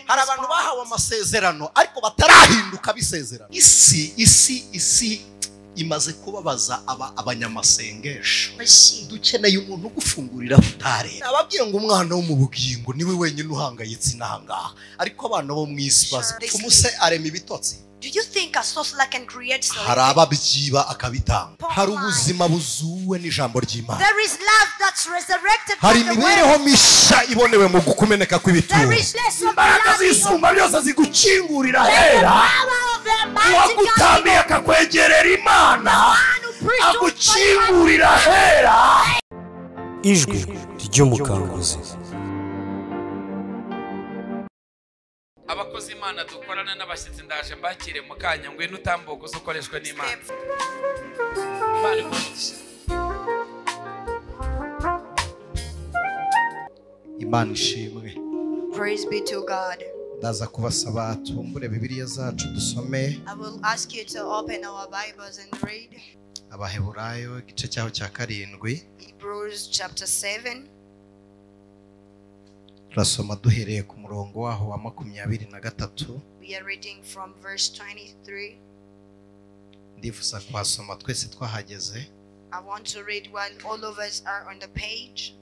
Hari abantu bahawe amasezerano ariko batarahinduka bisezerano. Isi isi isi imaze kubabaza abanyamasengesho. Dukeneye umuntu ugufungurira utareba. Ababwiye ngo umwana wo mu bugingo niwe wenyine uhangayitse inahangaha, ariko abana bo mu isi bazi umuse arema ibitotsi. Do you think a sorcerer can create something? Hari ababyiba akabitanga. Hari ubuzima buzuwe n'ijambo ry'Imana. There is love that's resurrected. Hari imibereho misha ibonewe mu gukumeneka kw'ibituro. Imbaraga zisumba byose zigukingurira hera. Uwagutambiye akakwegerera Imana agukingurira hera. Ijwi ry'umukanguzi. Abakozi Imana dukorana n'abashyitsi ndaje mbakire mu kanya ngwino utambuka uzukoreshwe n'Imana. Imana igumishe. Imana ishimwe. Praise be to God. Ndaza kubasaba tubumbure Bibiliya zacu dusome. I will ask you to open our Bibles and read. Abaheburayo igice cyaho cya 7. Hebrews chapter 7. Turasoma duhereye ku murongo waho wa 23. We are reading from verse 23. Ndifuza kwasoma twese twahageze. I want to read while all of us are on the page.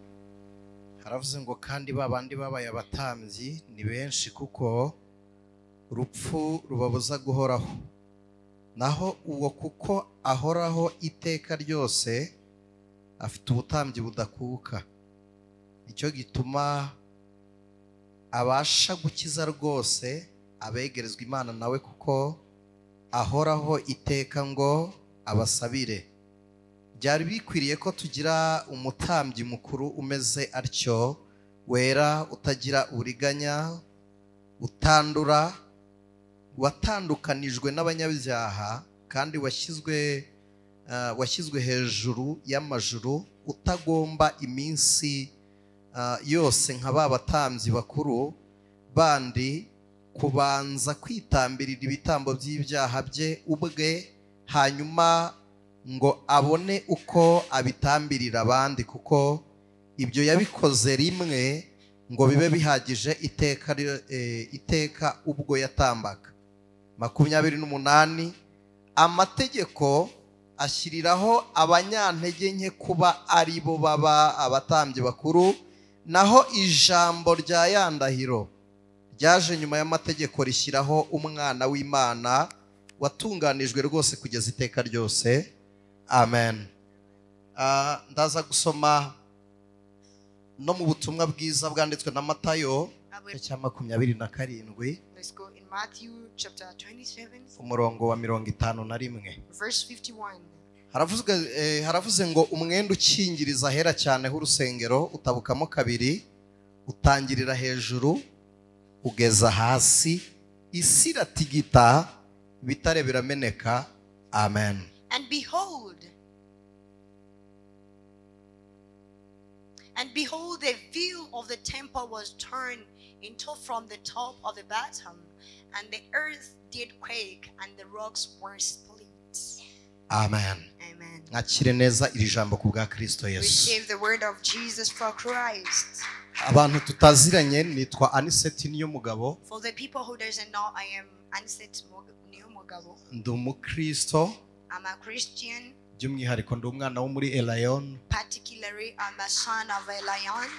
Haravuze ngo kandi babandi babaye abatambyi ni benshi kuko urupfu rubabuza guhoraho, naho uwo kuko ahoraho iteka ryose afite ubutambyi budakuka, icyo gituma abasha gukiza rwose abegerezwa Imana nawe kuko ahoraho iteka ngo abasabire. Byari bikwiriye ko tugira umutambyi mukuru umeze atyo, wera, utagira uburiganya, utandura, watandukanijwe n'abanyabyaha kandi washyizwe hejuru y'amajuru, utagomba iminsi yose nka ba batambyi bakuru bandi kubanza kwitambirira ibitambo by'ibyaha bye ubwe, hanyuma ngo abone uko abitambirira abandi, kuko ibyo yabikoze rimwe ngo bibe bihagije iteka iteka ubwo yatambaga. 28 Amategeko ashyiriraho abanyantege nke kuba ari bo baba abatambyi bakuru, naho ijambo rya yandahiro ryaje nyuma y'amategeko rishyiraho umwana w'Imana watunganijwe rwose kugeza iteka ryose. Amen. Ndaza gusoma no mu butumwa bwiza bwanditswe na Matayo cya 27. Let's go in Matthew chapter 27. Umurongo wa 51. Verse 51. Haravuze ngo umwenda ukingiriza hera cyane h'urusengero utabukamo kabiri, utangirira hejuru ugeza hasi, isi iratigita, ibitare birameneka. Amen. And behold, the veil of the temple was torn into from the top of the bottom, and the earth did quake, and the rocks were split. Amen. Amen. Mwakire neza iri jambo ku bwa Kristo Yesu. Receive the word of Jesus for Christ. Abantu tutaziranye nitwa Aniseti Niyomugabo. For the people who doesn't know, I am Aniseti Niyomugabo. Ndi umukristo. I'm a Christian. By'umwihariko ndi umwana wo muri Elion. Particularly I'm a son of Elion.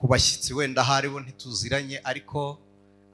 Ku bashyitsi wenda haribo ntituziranye, ariko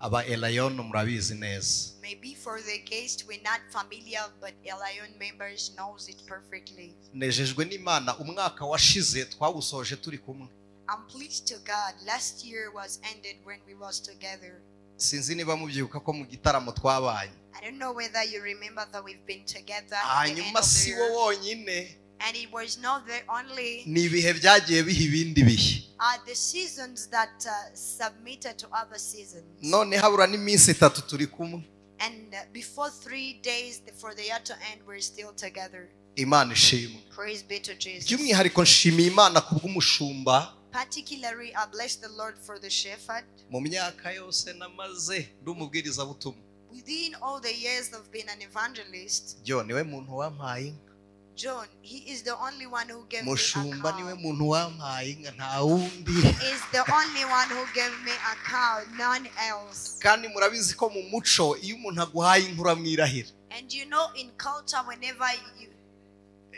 aba Elion murabizi neza. Maybe for the guests we're not familiar, but Elion members knows it perfectly. Nejejwe n'Imana, umwaka washize twawusoje turi kumwe. I'm pleased to God. Last year was ended when we was together. Sinzi niba mubyibuka ko mu gitaramo twabanye. I don't know whether you remember that we've been together. Hanyuma si wo wonyine. And it was not the only. Ni ibihe byagiye biha ibindi bihe. Are the seasons that submitted to other seasons. None habura n'iminsi 3 turi kumwe. And before 3 days for the year to end, we're still together. Imana ishimwe. Praise be to Jesus. By'umwihariko nshimiye Imana kubw'umushumba. Particularly, I bless the Lord for the shepherd. Mu myaka yose namaze ndi umubwirizabutumwa. Within all the years of being an evangelist, Byo niwe muntu wampaye inka. John, he is the only one who gave me a Mushumba niwe cow. Muntu wampaye inka, nta wundi. He is the only one who gave me a cow, none else. Kandi murabizi ko mu muco iyo umuntu aguhaye inka uramwirahira. And you know, in culture, whenever you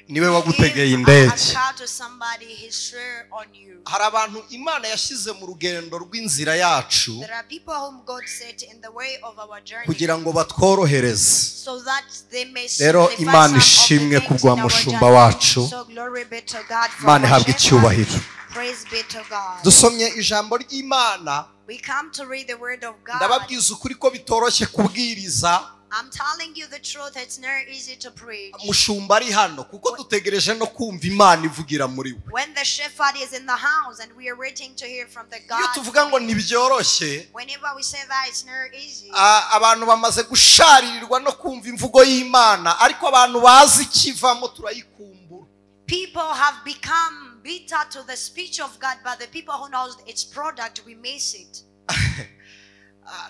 Niwe wagutegeye give a indege. cow to somebody, he swear on you. Hari abantu Imana yashyize mu rugendo rw'inzira yacu There are people whom God set in the way of our journey kugira ngo batworohereze. so that they may Rero simplify Imana some of the ishimwe things kubwa in our mushumba journey. wacu. So glory be to God for Imana our ihabwe shepherd. icyubahiro. Praise be to God. Dusomye ijambo ry'Imana. We come to read the word of God. Ndababwiza ukuri ko bitoroshye kubwiriza I'm telling you the truth, it's not easy to preach. mushumba ari hano, kuko dutegereje no kumva Imana ivugira muri we. When the shepherd is in the house and we are waiting to hear from the Iyo God. tuvuga ngo ntibyoroshye, Whenever we say that, it's not easy. Abantu bamaze gusharirirwa no kumva imvugo y'Imana, ariko abantu bazi ikivamo turayikumbura. People have become bitter to the speech of God, but the people who knows its product, we miss it.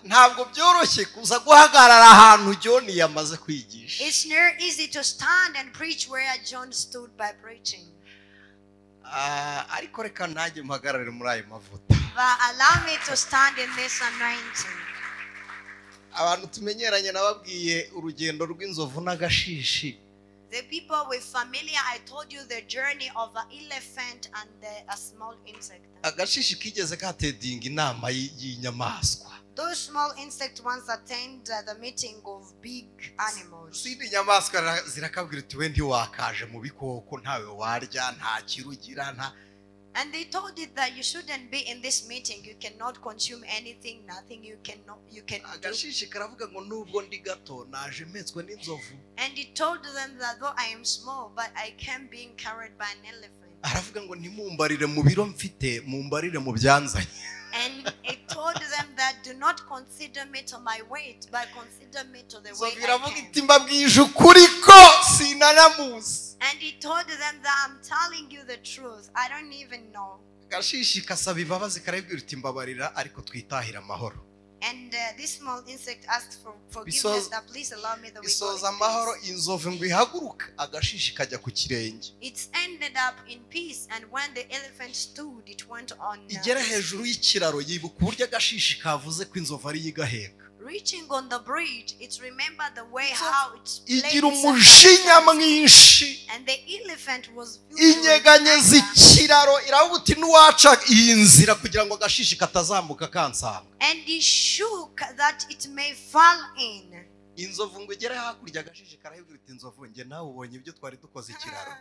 Ntabwo byoroshye kuza guhagarara ahantu John yamaze kwigisha. It's not easy to stand and preach where John stood by preaching. Ariko reka nanjye mpagarare muri ayo mavuta. But allow me to stand in this anointing. Abantu tumenyeranye nababwiye urugendo rw'inzovu n'agashishi. The people with familiar, I told you the journey of an elephant and a small insect. Agashishi kigeze katedinga inama y'inyamaswa. Those small insect once attend the meeting of big animals. Izindi nyamaswa zirakabwira uti we ntiwakaje mu bikoko, ntawe warya, nta kirugira, nta. And they told it that you shouldn't be in this meeting. You cannot consume anything, nothing you cannot, you can do. Agashishi karavuga ngo nubwo ndi gato naje mpetswe n'inzovu. And he told them that though I am small, but I can be carried by an elephant. Aravuga ngo ntimumbarire mu biro mfite, mumbarire mu byanzanye. And it told them that do not consider me to my weight, but consider me to the way Inzovu I iravuga came. iti mbabwije ukuri ko sinanamuzi. And he told them that I'm telling you the truth. I don't even know. Agashishi kasaba imbabazi karabwira uti mbabarira ariko twitahira amahoro. And this small insect asked for forgiveness that please allow me the way. Bisoza amahoro, inzovu ngo ihaguruka, agashishi kajya ku kirenge. It's ended up in peace, and when the elephant stood, it went on. Igera hejuru y'ikiraro yibuka uburyo agashishi kavuze ko inzovu ari igaheka. Reaching on the bridge, it's remembered the way how it's Igira umujinya mwinshi. And the elephant was inyeganyeza ikiraro iravuga uti nuwaca iyi nzira kugira ngo agashishi katazamuka kansanga. And he shook that it may fall in. Inzovu ngo igere hakurya, agashishi karahibwira uti inzovu nge nawe ubonye ibyo twari dukoze ikiraro.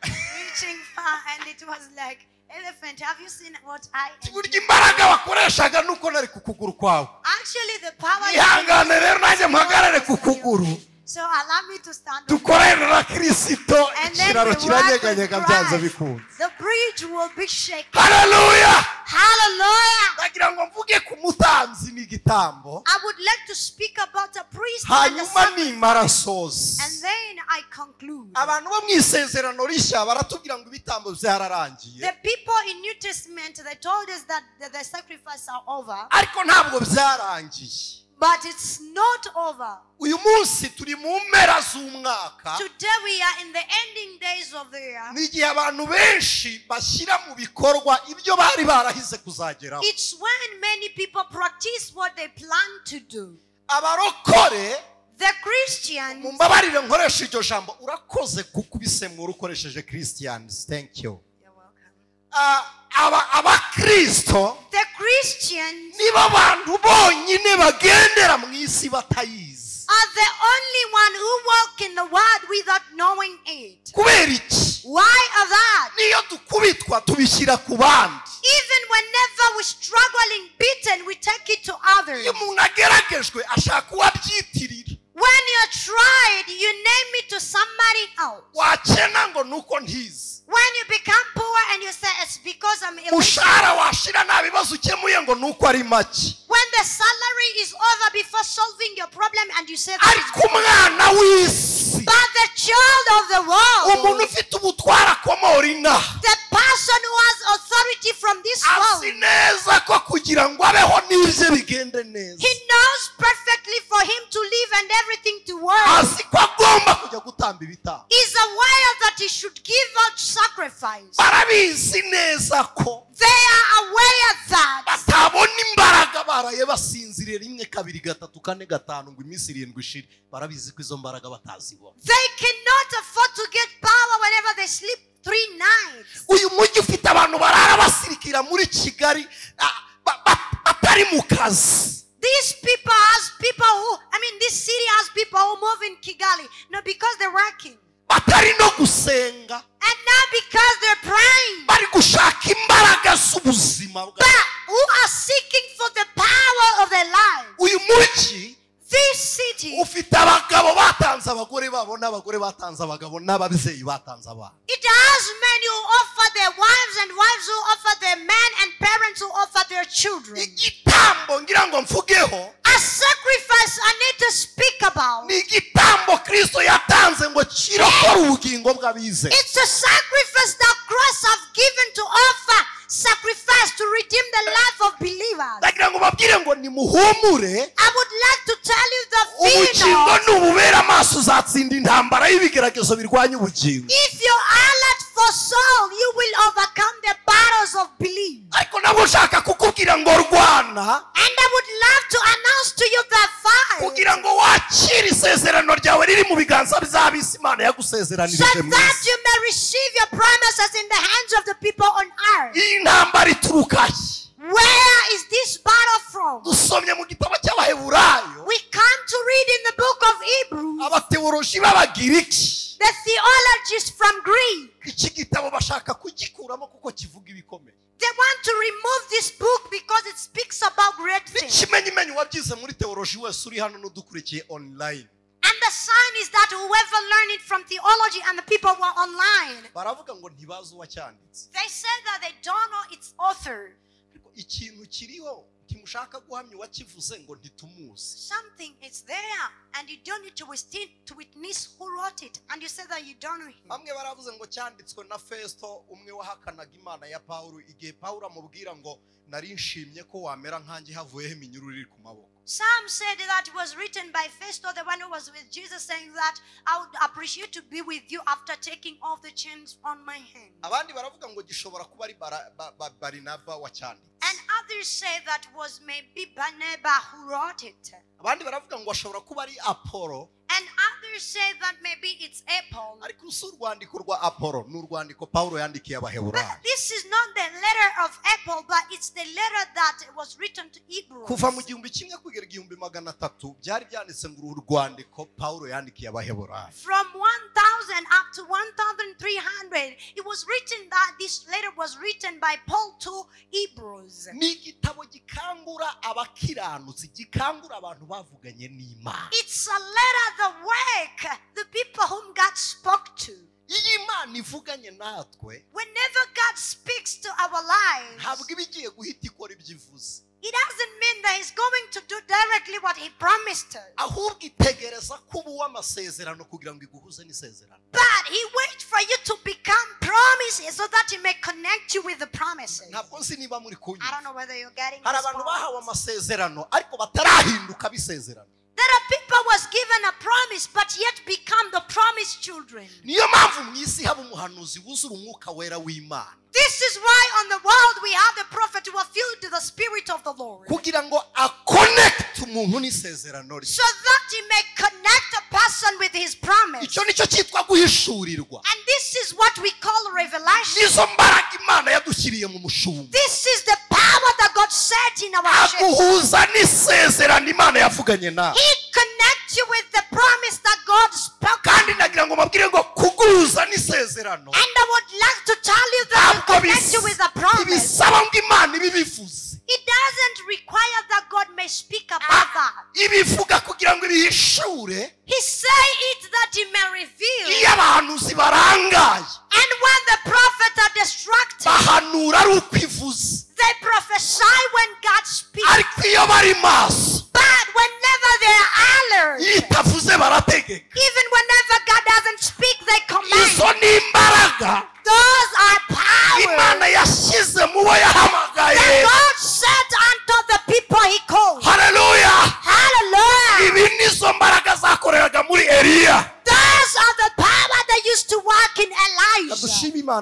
Reaching far, and it was like, elephant, have you seen what I Burya imbaraga wakoreshaga nuko nari ku kuguru kwawe. Actually, the power. Ihangane rero nanjye mpagarare ku kuguru. So allow me to stand. Dukorane na Kristo, ikiraro kiranyeganyega byanze bikunze. The bridge will be shaken. Hallelujah. Hallelujah. Ndagira ngo mvuge ku mutambyi n'igitambo. I would like to speak about a priest and a Hanyuma sacrifice. nimara nsoze. And then I conclude. Abantu bo mu isezerano rishya baratubwira ngo ibitambo byararangiye. The people in New Testament, they told us that the sacrifice are over. Ariko ntabwo byarangiye. But it's not over. Uyu munsi turi mu mpera z'umwaka. Today we are in the ending days of the year. N'igihe abantu benshi bashyira mu bikorwa ibyo bari barahize kuzageraho. It's when many people practice what they plan to do. Abarokore, the Christians, mumbabarire nkoresha iryo jambo, urakoze kukubisemura ukoresheje Christians. Thank you. You're welcome. Abakristo, the Christians, nibo bantu bonyine bagendera mu isi batayizi. are the only one who walk in the world without knowing it. Kubera iki? Why are that? Niyo dukubitwa tubishyira ku bandi. Even whenever we struggling, beaten, we take it to others. Iyo umuntu ageragejwe ashaka uwabyitirira. When you're tried, you name it to somebody else. Wakena ngo nuko ntizi. When you become poor and you say it's because I'm illiterate. Mushahara washira nta bibazo ukemuye ngo nuko ari make. When the salary is over before solving your problem and you say that Ariko umwana w'isi, but the child of the world, umuntu ufite ubutwara akomora inaha, the person who has authority from this world, azi neza ko kugira ngo abeho n'ibye bigende neza, he knows perfectly for him to live and everything to work. Azi ko agomba kujya gutamba ibitambo. Is aware that he should give out sacrifice. Barabizi neza ko They are aware that batabona imbaraga baraye basinziriye 1 2 3 4 5 ngo iminsi 7 ishire. Barabizi ko izo mbaraga batazibona. They cannot afford to get power whenever they sleep 3 nights. Uyu mujyi ufite abantu barara basirikira muri Kigali batari mu kazi. These people has people who, I mean, this city has people who move in Kigali, not because they're working. Batari no gusenga. And not because they're praying. Bari gushaka imbaraga z'ubuzima bwabo. But who are seeking for the power of their lives. Uyu mujyi, this city, ufite abagabo batanze abagore babo n'abagore batanze abagabo n'ababyeyi batanze abana. It has men who offer their wives and wives who offer their men and parents who offer their children. Igitambo ngira ngo mvugeho, a sacrifice I need to speak about. Ni igitambo Kristo yatanze ngo kirokore ubugingo bw'abizera. It's a sacrifice that Christ have given to offer sacrifice to redeem the life of believers. Ndagira ngo babwire ngo nimuhumure. I would like to tell you the ubugingo nububera amaso uzatsinda intambara y'ibigeragezo birwanya ubugingo. If you are alert for soul, you will overcome the battles of belief. Ariko nabwo ushaka kukubwira ngo rwana. And I would love to announce to you that fight. Kugira ngo wakire isezerano ryawe riri mu biganza by'abisi Imana yagusezeranirije so mu that isi. you may receive your promises in the hands of the people on earth. Iyi ntambara ituruka he? Where is this battle from? Dusomye mu gitabo cy'Abaheburayo. We come to read in the book of Hebrews. Abateoloji b'Abagiriki. The theologists from Greek. Iki gitabo bashaka kugikuramo kuko kivuga ibikomeye. They want to remove this book because it speaks about great things. N'ikimenyimenyi wabyize muri theology wese uri hano n'udukurikiye online. And the sign is that whoever learned it from theology and the people who are online. Baravuga ngo ntibazi uwacyanditse. They said that they don't know its author. Ikintu kiriho ntimushaka guhamya uwakivuze ngo ntitumuzi. Something is there and you don't need to witness who wrote it, and you say that you don't know him. Bamwe baravuze ngo cyanditswe na Festo umwe wahakanaga Imana ya Paulo igihe Paulo amubwira ngo nari nshimye ko wamera nkanjye havuyeho iminyururu iri ku maboko. Some said that it was written by Festo, the one who was with Jesus, saying that I would appreciate to be with you after taking off the chains on my hands. Abandi baravuga ngo gishobora kuba ari Barinaba wacyanditse. And others say that was maybe Barnabas who wrote it. Abandi baravuga ngo ashobora kuba ari Apollo. And others say that maybe it's Apollo. Ariko si urwandiko rwa Apollo, ni urwandiko Paulo yandikiye Abaheburayo. But this is not the letter of Apollo, but it's the letter that was written to Hebrews. Kuva mu 1000 kugera 1300 byari byanditse ngo uru rwandiko Paulo yandikiye Abaheburayo. From 1000 up to 1300, it was written that this letter was written by Paul to Hebrews. Ni igitabo gikangura abakiranutsi, gikangura abantu bavuganye n'Imana. It's a letter that wake the people whom God spoke to. Iyo Imana ivuganye natwe, whenever God speaks to our lives, ntabwo iba igiye guhita ikora ibyo ivuze. It doesn't mean that he's going to do directly what he promised us. Ahubwo itegereza kuba uw'amasezerano kugira ngo iguhuze n'isezerano. But he waits for you to become promises so that he may connect you with the promises. Ntabwo nzi niba muri kunyumva. I don't know whether you're getting Hari this abantu bahawe part. amasezerano ariko batarahinduka bisezerano. There are people was given a promise but yet become the promised children. Niyo mpamvu mu isi haba umuhanuzi wuzura umwuka wera w'Imana. This is why on the world we have the prophet who are filled with the Spirit of the Lord. Kugira ngo aconnect umuntu n'isezerano rye. So that he may connect a person with his promise. Icyo nicyo cyitwa guhishurirwa. And this is what we call revelation. Nizo mbaraga Imana yadushyiriye mu mushumba. This is the power that God set in our shepherd. Aguhuza n'isezerano Imana yavuganye nawe. He connects you with the promise that God spoke. Kandi nagira ngo mbabwire ngo kuguhuza n'isezerano. And I would like to tell you that he connects you with the promise. Ibisaba ngo Imana ibibivuze. It doesn't require that God may speak about that. Ibivuga kugira ngo ibihishure. He say it that he may reveal. Iyo abahanuzi barangaye. And when the prophets are distracted, bahanura ari uko ivuze. They prophesy when God speaks. Ariko iyo bari maso, but whenever they are alert, itavuze barategeka. Even whenever God doesn't speak, they command. Izo ni imbaraga. Those are powers. Imana yashyize mu bo yahamagaye. That God said unto the people he called. Hallelujah. Hallelujah. Ibi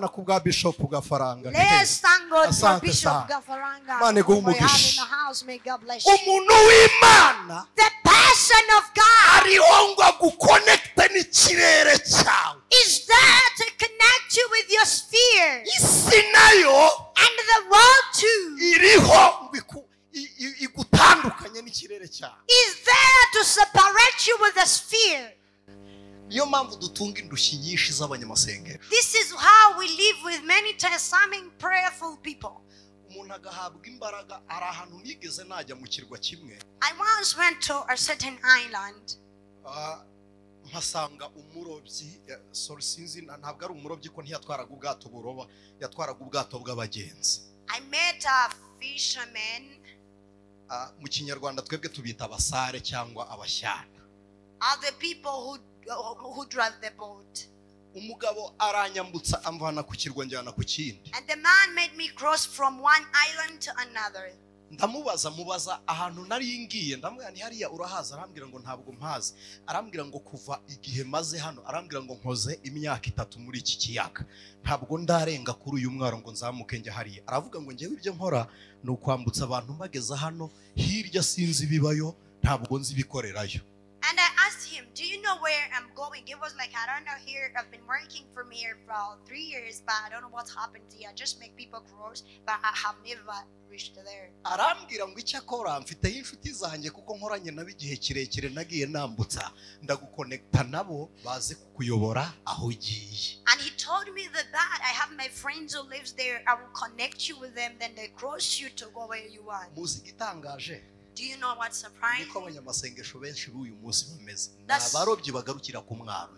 Imana ku bwa Bishop Gafaranga. Let's thank God for Asante Bishop sana. Gafaranga. Imana iguhe For having umugisha. the house. May God bless you. Umuntu w'Imana The person of God ariho ngo agukonekite n'ikirere cyawe. is there to connect you with your sphere Isi nayo and the world too iriho ngo igutandukanye n'ikirere cyawe. Is there to separate you with the sphere. Niyo mpamvu dutunga indushyi nyinshi z'abanyamasengesho. This is how we live with many tiresome prayerful people. Umuntu agahabwa imbaraga ari ahantu nigeze najya mu kirwa kimwe. I once went to a certain island. Mpasanga umurobyi, sorry sinzi ntabwo ari umurobyi ko ntiyatwaraga ubwato buroba, yatwaraga ubwato bw'abagenzi. I met a fisherman. Mu kinyarwanda twebwe tubita abasare cyangwa abashyana. Are the people who drive the boat. Umugabo aranyambutsa amvana ku kirwa njyana ku kindi. And the man made me cross from one island to another. Ndamubaza mubaza ahantu nari ngiye, ndamubwira nti hariya urahaza, arambwira ngo ntabwo mpazi, arambwira ngo kuva igihe maze hano, arambwira ngo nkoze imyaka 3 muri iki kiyaga, ntabwo ndarenga kuri uyu mwaro ngo nzamuke njya hariya. Aravuga ngo njyewe ibyo nkora ni ukwambutsa abantu mbageza hano hirya, sinzi ibibayo, ntabwo nzi ibikorerayo. And I asked him, do you know where I'm going? It was like, I don't know here. I've been working from here for 3 years, but I don't know what's happened here. I just make people cross, but I have never reached there. Arambwira ngo icyo akora mfiteho inshuti zanjye kuko nkoranye nabo igihe kirekire nagiye nambutsa, ndagukonekta nabo baze kukuyobora aho ugiye. And he told me that I have my friends who lives there. I will connect you with them, then they cross you to go where you want. Muzi igitangaje? Do you know what's surprising? Niko abanyamasengesho benshi b'uyu munsi bameze. Ni abarobyi bagarukira ku mwaro,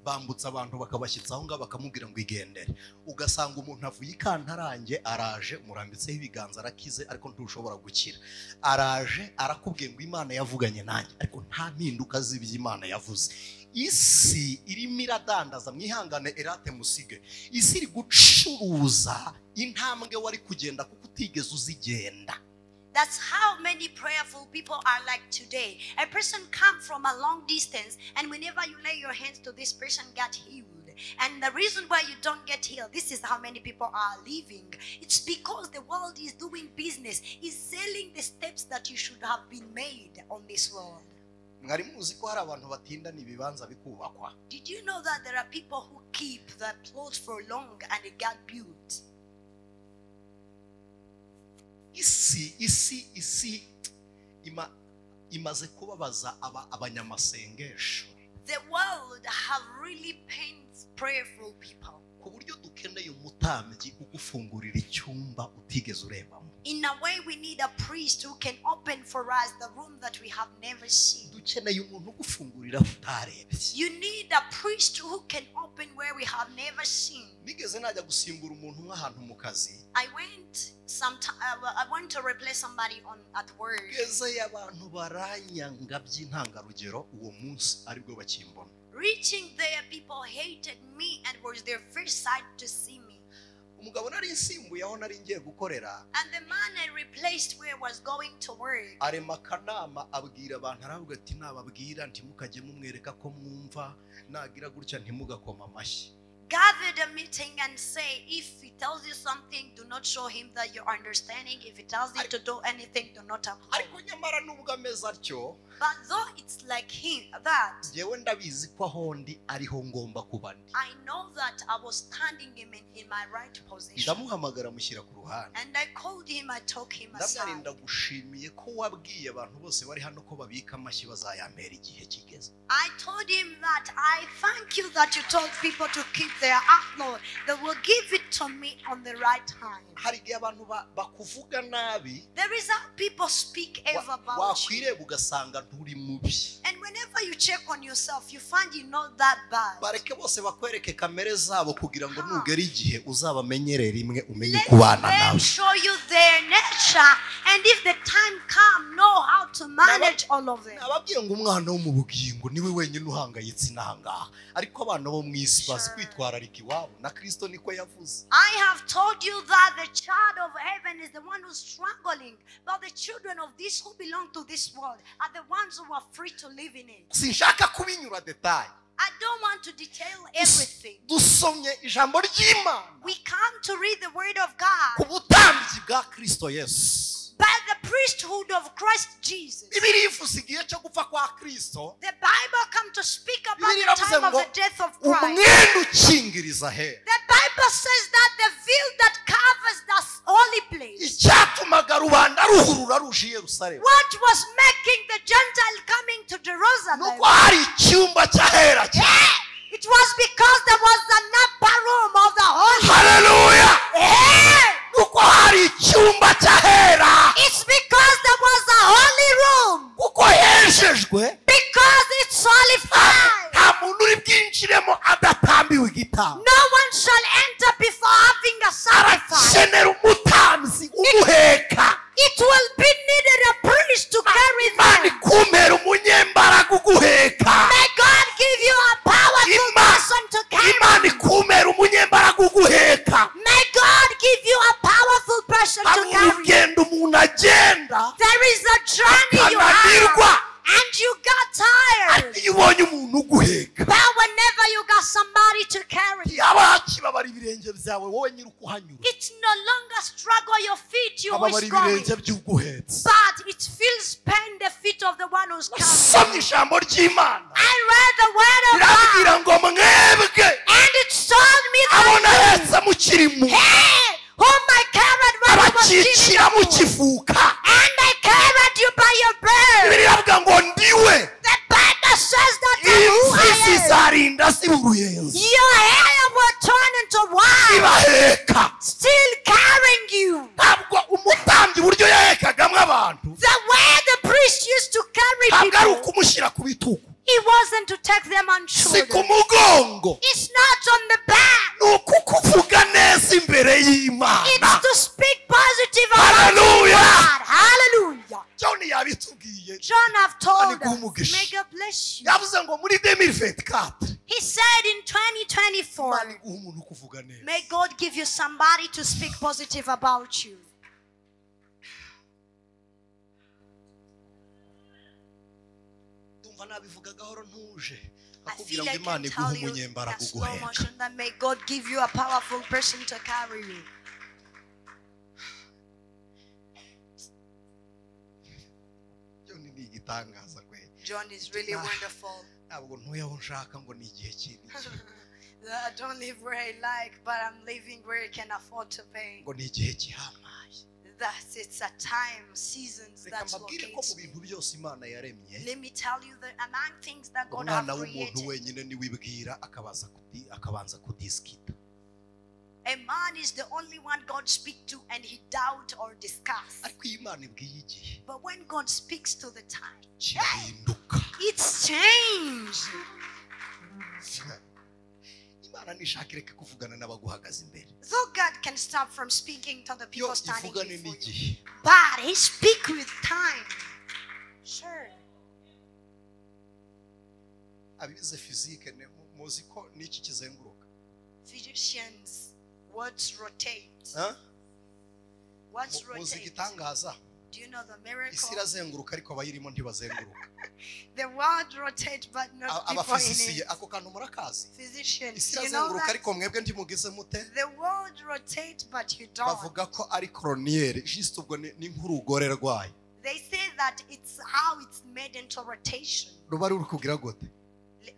bambutsa abantu bakabashyitsa aho ngaho bakamubwira ngo igendere. Ugasanga umuntu avuye ikantarange araje, murambitseho ibiganza arakize ariko ntushobora gukira. Araje arakubwiye ngo Imana yavuganye nanjye, ariko nta mpinduka z'ibyo Imana yavuze. Isi irimo iradandaza, mwihangane erate musige. Isi iri gucuruza intambwe wari kugenda kuko utigeze uzigenda. That's how many prayerful people are like today. A person come from a long distance, and whenever you lay your hands to this person, get healed. And the reason why you don't get healed, this is how many people are living. It's because the world is doing business, is selling the steps that you should have been made on this world. Mwari muzi ko hari abantu batindana ibibanza bikubakwa? Did you know that there are people who keep the plots for long and it got built? Isi imaze kubabaza abanyamasengesho. The world have really pained prayerful people. Ku buryo dukeneye umutambyi ugufungurira icyumba utigeze urebamo. In a way, we need a priest who can open for us the room that we have never seen. Dukeneye umuntu ugufungurira utarebye. You need a priest who can open where we have never seen. Nigeze najya gusimbura umuntu nk'ahantu mu kazi. I went to replace somebody at work. Ngeze abantu baranyanga by'intangarugero uwo munsi aribwo bakimbona. Reaching there, people hated me and was their first sight to see me. Umugabo nari nsimbuye aho nari ngiye gukorera. And the man I replaced where was going to work. Arema akanama abwira abantu, aravuga ati nababwira ntimukajye mumwereka ko mwumva, nagira gutya ntimugakoma amashyi. Gathered a meeting and say, if he tells you something, do not show him that you're understanding. If he tells you to do anything, do not applaud. Ariko nyamara nubwo ameze atyo, but though it's like him that, njyewe ndabizi ko aho ndi ariho ngomba kuba ndi. I know that I was standing him in my right position. Ndamuhamagara mushyira ku ruhande. And I called him, I took him aside. Ndagushimiye ko wabwiye abantu bose bari hano ko babika amashyi bazayampera igihe kigeze. I told him that I thank you that you told people to keep their upload. They will give it to me on the right time. Hari igihe abantu bakuvuga nabi. There is how people speak ever about you. Wakwireba ugasanga nturi mubi. And whenever you check on yourself, you find you're not that bad. Bareke bose bakwereke kamere zabo kugira ngo nugera igihe uzabamenyere rimwe umenye kubana nabo. Let them show you their nature, and if the time come, know how to manage all of them. Nababwiye ngo umwana wo mu bugingo niwe wenyine uhangayitse inahangaha, ariko abana bo mu isi bazi kwitwararika iwabo, na Kristo niko yavuze. I have told you that the child of heaven is the one who's struggling, but the children of this who belong to this world are the ones who are free to live in it. Sinshaka kubinyura detail. I don't want to detail everything. Dusomye ijambo ry'Imana We come to read the word of God ku butambyi bwa Kristo Yesu. by the priesthood of Christ Jesus. Bibiliya ivuze igihe cyo gupfa kwa Kristo. The Bible come to speak about Bibiliya the iravuze time of ngo the death of Christ. umwenda ukingiriza ahera. The Bible says that the veil that covers the holy place. Icyatumaga rubanda ruhurura ruje i Yerusalemu. What was making the Gentile coming to Jerusalem? Nuko hari icyumba cy'ahera cyane. Yeah, it was because there was an upper room of the holy. Haleluya! Yeah, Nuko hari icyumba cy'ahera. it's because there was a holy room. Kuko hejejwe. Because it's solidified. Nta muntu uri bwinjiremo adatambiwe igitambo. No one shall enter before having a sacrifice. Arakenera umutambyi umuheka. It will be needed a priest to carry Imana them. ikumpera umunyembaraga uguheka. May God give you a powerful person to carry. Imana ikumpera umunyembaraga uguheka. May God give you a powerful person to Hari carry. urugendo umuntu agenda There is a journey you akananirwa. have, and you got tired. Iyo ubonye umuntu uguheka, But whenever you got somebody to carry, yaba hakibabara ibirenge byawe wowe nyiri ukuhanyura, it's no longer struggle your feet you hababara is going, ibirenge by'uguhetse. but it feels pain the feet of the one who's carrying. Nasomye ijambo ry'Imana I read the word of rirambwira God, ngo mwebwe and it told me abo that nahetse mukiri mu hey, whom I carried when I was still in abakikira the womb, mukivuka. and I carried you by your birth. Bibiliya iravuga ngo ndiwe. The Bible says that I'm who Imvi I am. zizarinda ziba uruyenzi Your hair will turn into white, ibaheka. still carrying you. Ntabwo umutambyi uburyo yahekagamo abantu The way the priest used to carry ntabwo ari people, ukumushyira ku bitugu, it wasn't to take them on si ku shoulders. mugongo, It's not on the back. ni ukukuvuga neza imbere y'Imana. It's to speak positive about Hallelujah. God. Hallelujah. John yabitubwiye. John have told Imana iguhe us. umugisha. May God bless you. Yavuze ngo muri 2024 He said in 2024, Imana iguhe umuntu ukuvuga neza. may God give you somebody to speak positive about you. Ndumva nabivuga gahoro ntuje. I Akubwira feel ngo I Imana can iguhe tell you umunyembaraga that slow uguheka. motion that may God give you a powerful person to carry you. John ni igitangaza kweli. John is really Ah. wonderful. Ntabwo ntuye aho nshaka ngo ni igihe kinini. I don't live where I like, but I'm living where I can afford to pay. Ngo ni igihe gihambaye. That it's a time, seasons Reka that mbabwire ko mu locates me. bintu byose Imana yaremye, Let me tell you that among things that God have umwana w'umuntu created, wenyine niwe ibwira akabanza kudisikita. a man is the only one God speaks to and he doubt or discuss. Ariko iyo Imana ibwiye igihe But when God speaks to the time, kirahinduka. it's changed. Imana nishaka ireke kuvugana n'abaguhagaze imbere. Though God can stop from speaking to the Yo people standing ivugane before you, n'igihe. but he speak with time. Sure. Abize physique muzi ko n'iki kizenguruka. Physicians, words rotate. Huh? Words Muzi rotate. igitangaza. Do you know the Isi miracle? irazenguruka ariko abayirimo ntibazenguruka. The world rotate, but not people in Abafizisiye it. ako kantu murakazi. Physicians, Isi you know irazenguruka that? ariko mwebwe ntimugize mute. The world rotate, but you don't. Bavuga ko ari koroniyeri juste ubwo ni nk'urugore rwayo. They say that it's how it's made into rotation. Ruba ruri kugira gute?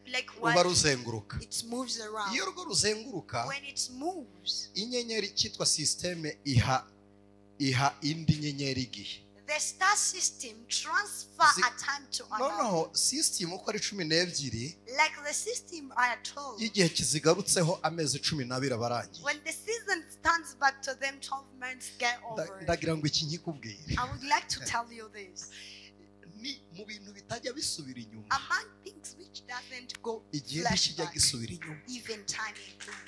Like Ruba what? ruzenguruka. It moves around. Iyo rwo ruzenguruka, When it moves, inyenyeri cyitwa systeme iha indi nyenyeri igihe. the star system transfer a time to another. Noneho system uko ari 12 Like the system I told. y'igihe kizigarutseho amezi 12 abarangiye. When the season stands back to them, 12 months get over. it. Ndagira ngo iki nkikubwire. I would like to tell you this. Ni mu bintu bitajya bisubira inyuma. Among things which doesn't go Igihe ntikijya flashback, gisubira inyuma. even time included.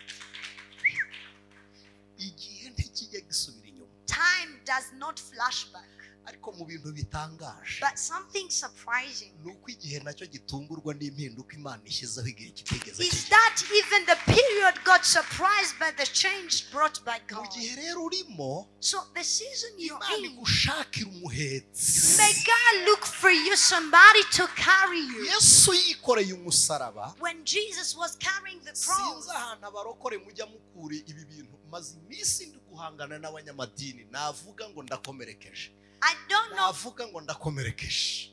Igihe ntikijya gisubira inyuma. Time does not flashback. Ariko mu bintu bitangaje, But something surprising nuko igihe nacyo gitungurwa n'impinduka Imana ishyizeho igihe kitigeze is kigera. that even the period got surprised by the change brought by Mu God. gihe rero urimo, So the season you're Imana in, igushakira umuhetsi. may God look for you somebody to carry you. Yesu yikoreye umusaraba. When Jesus was carrying the cross, Sinzi ahantu abarokore mujya mukura ibi bintu. Maze iminsi ndi guhangana n'abanyamadini, navuga ngo ndakomerekeje. I don't know. Navuga ngo ndakomerekeje.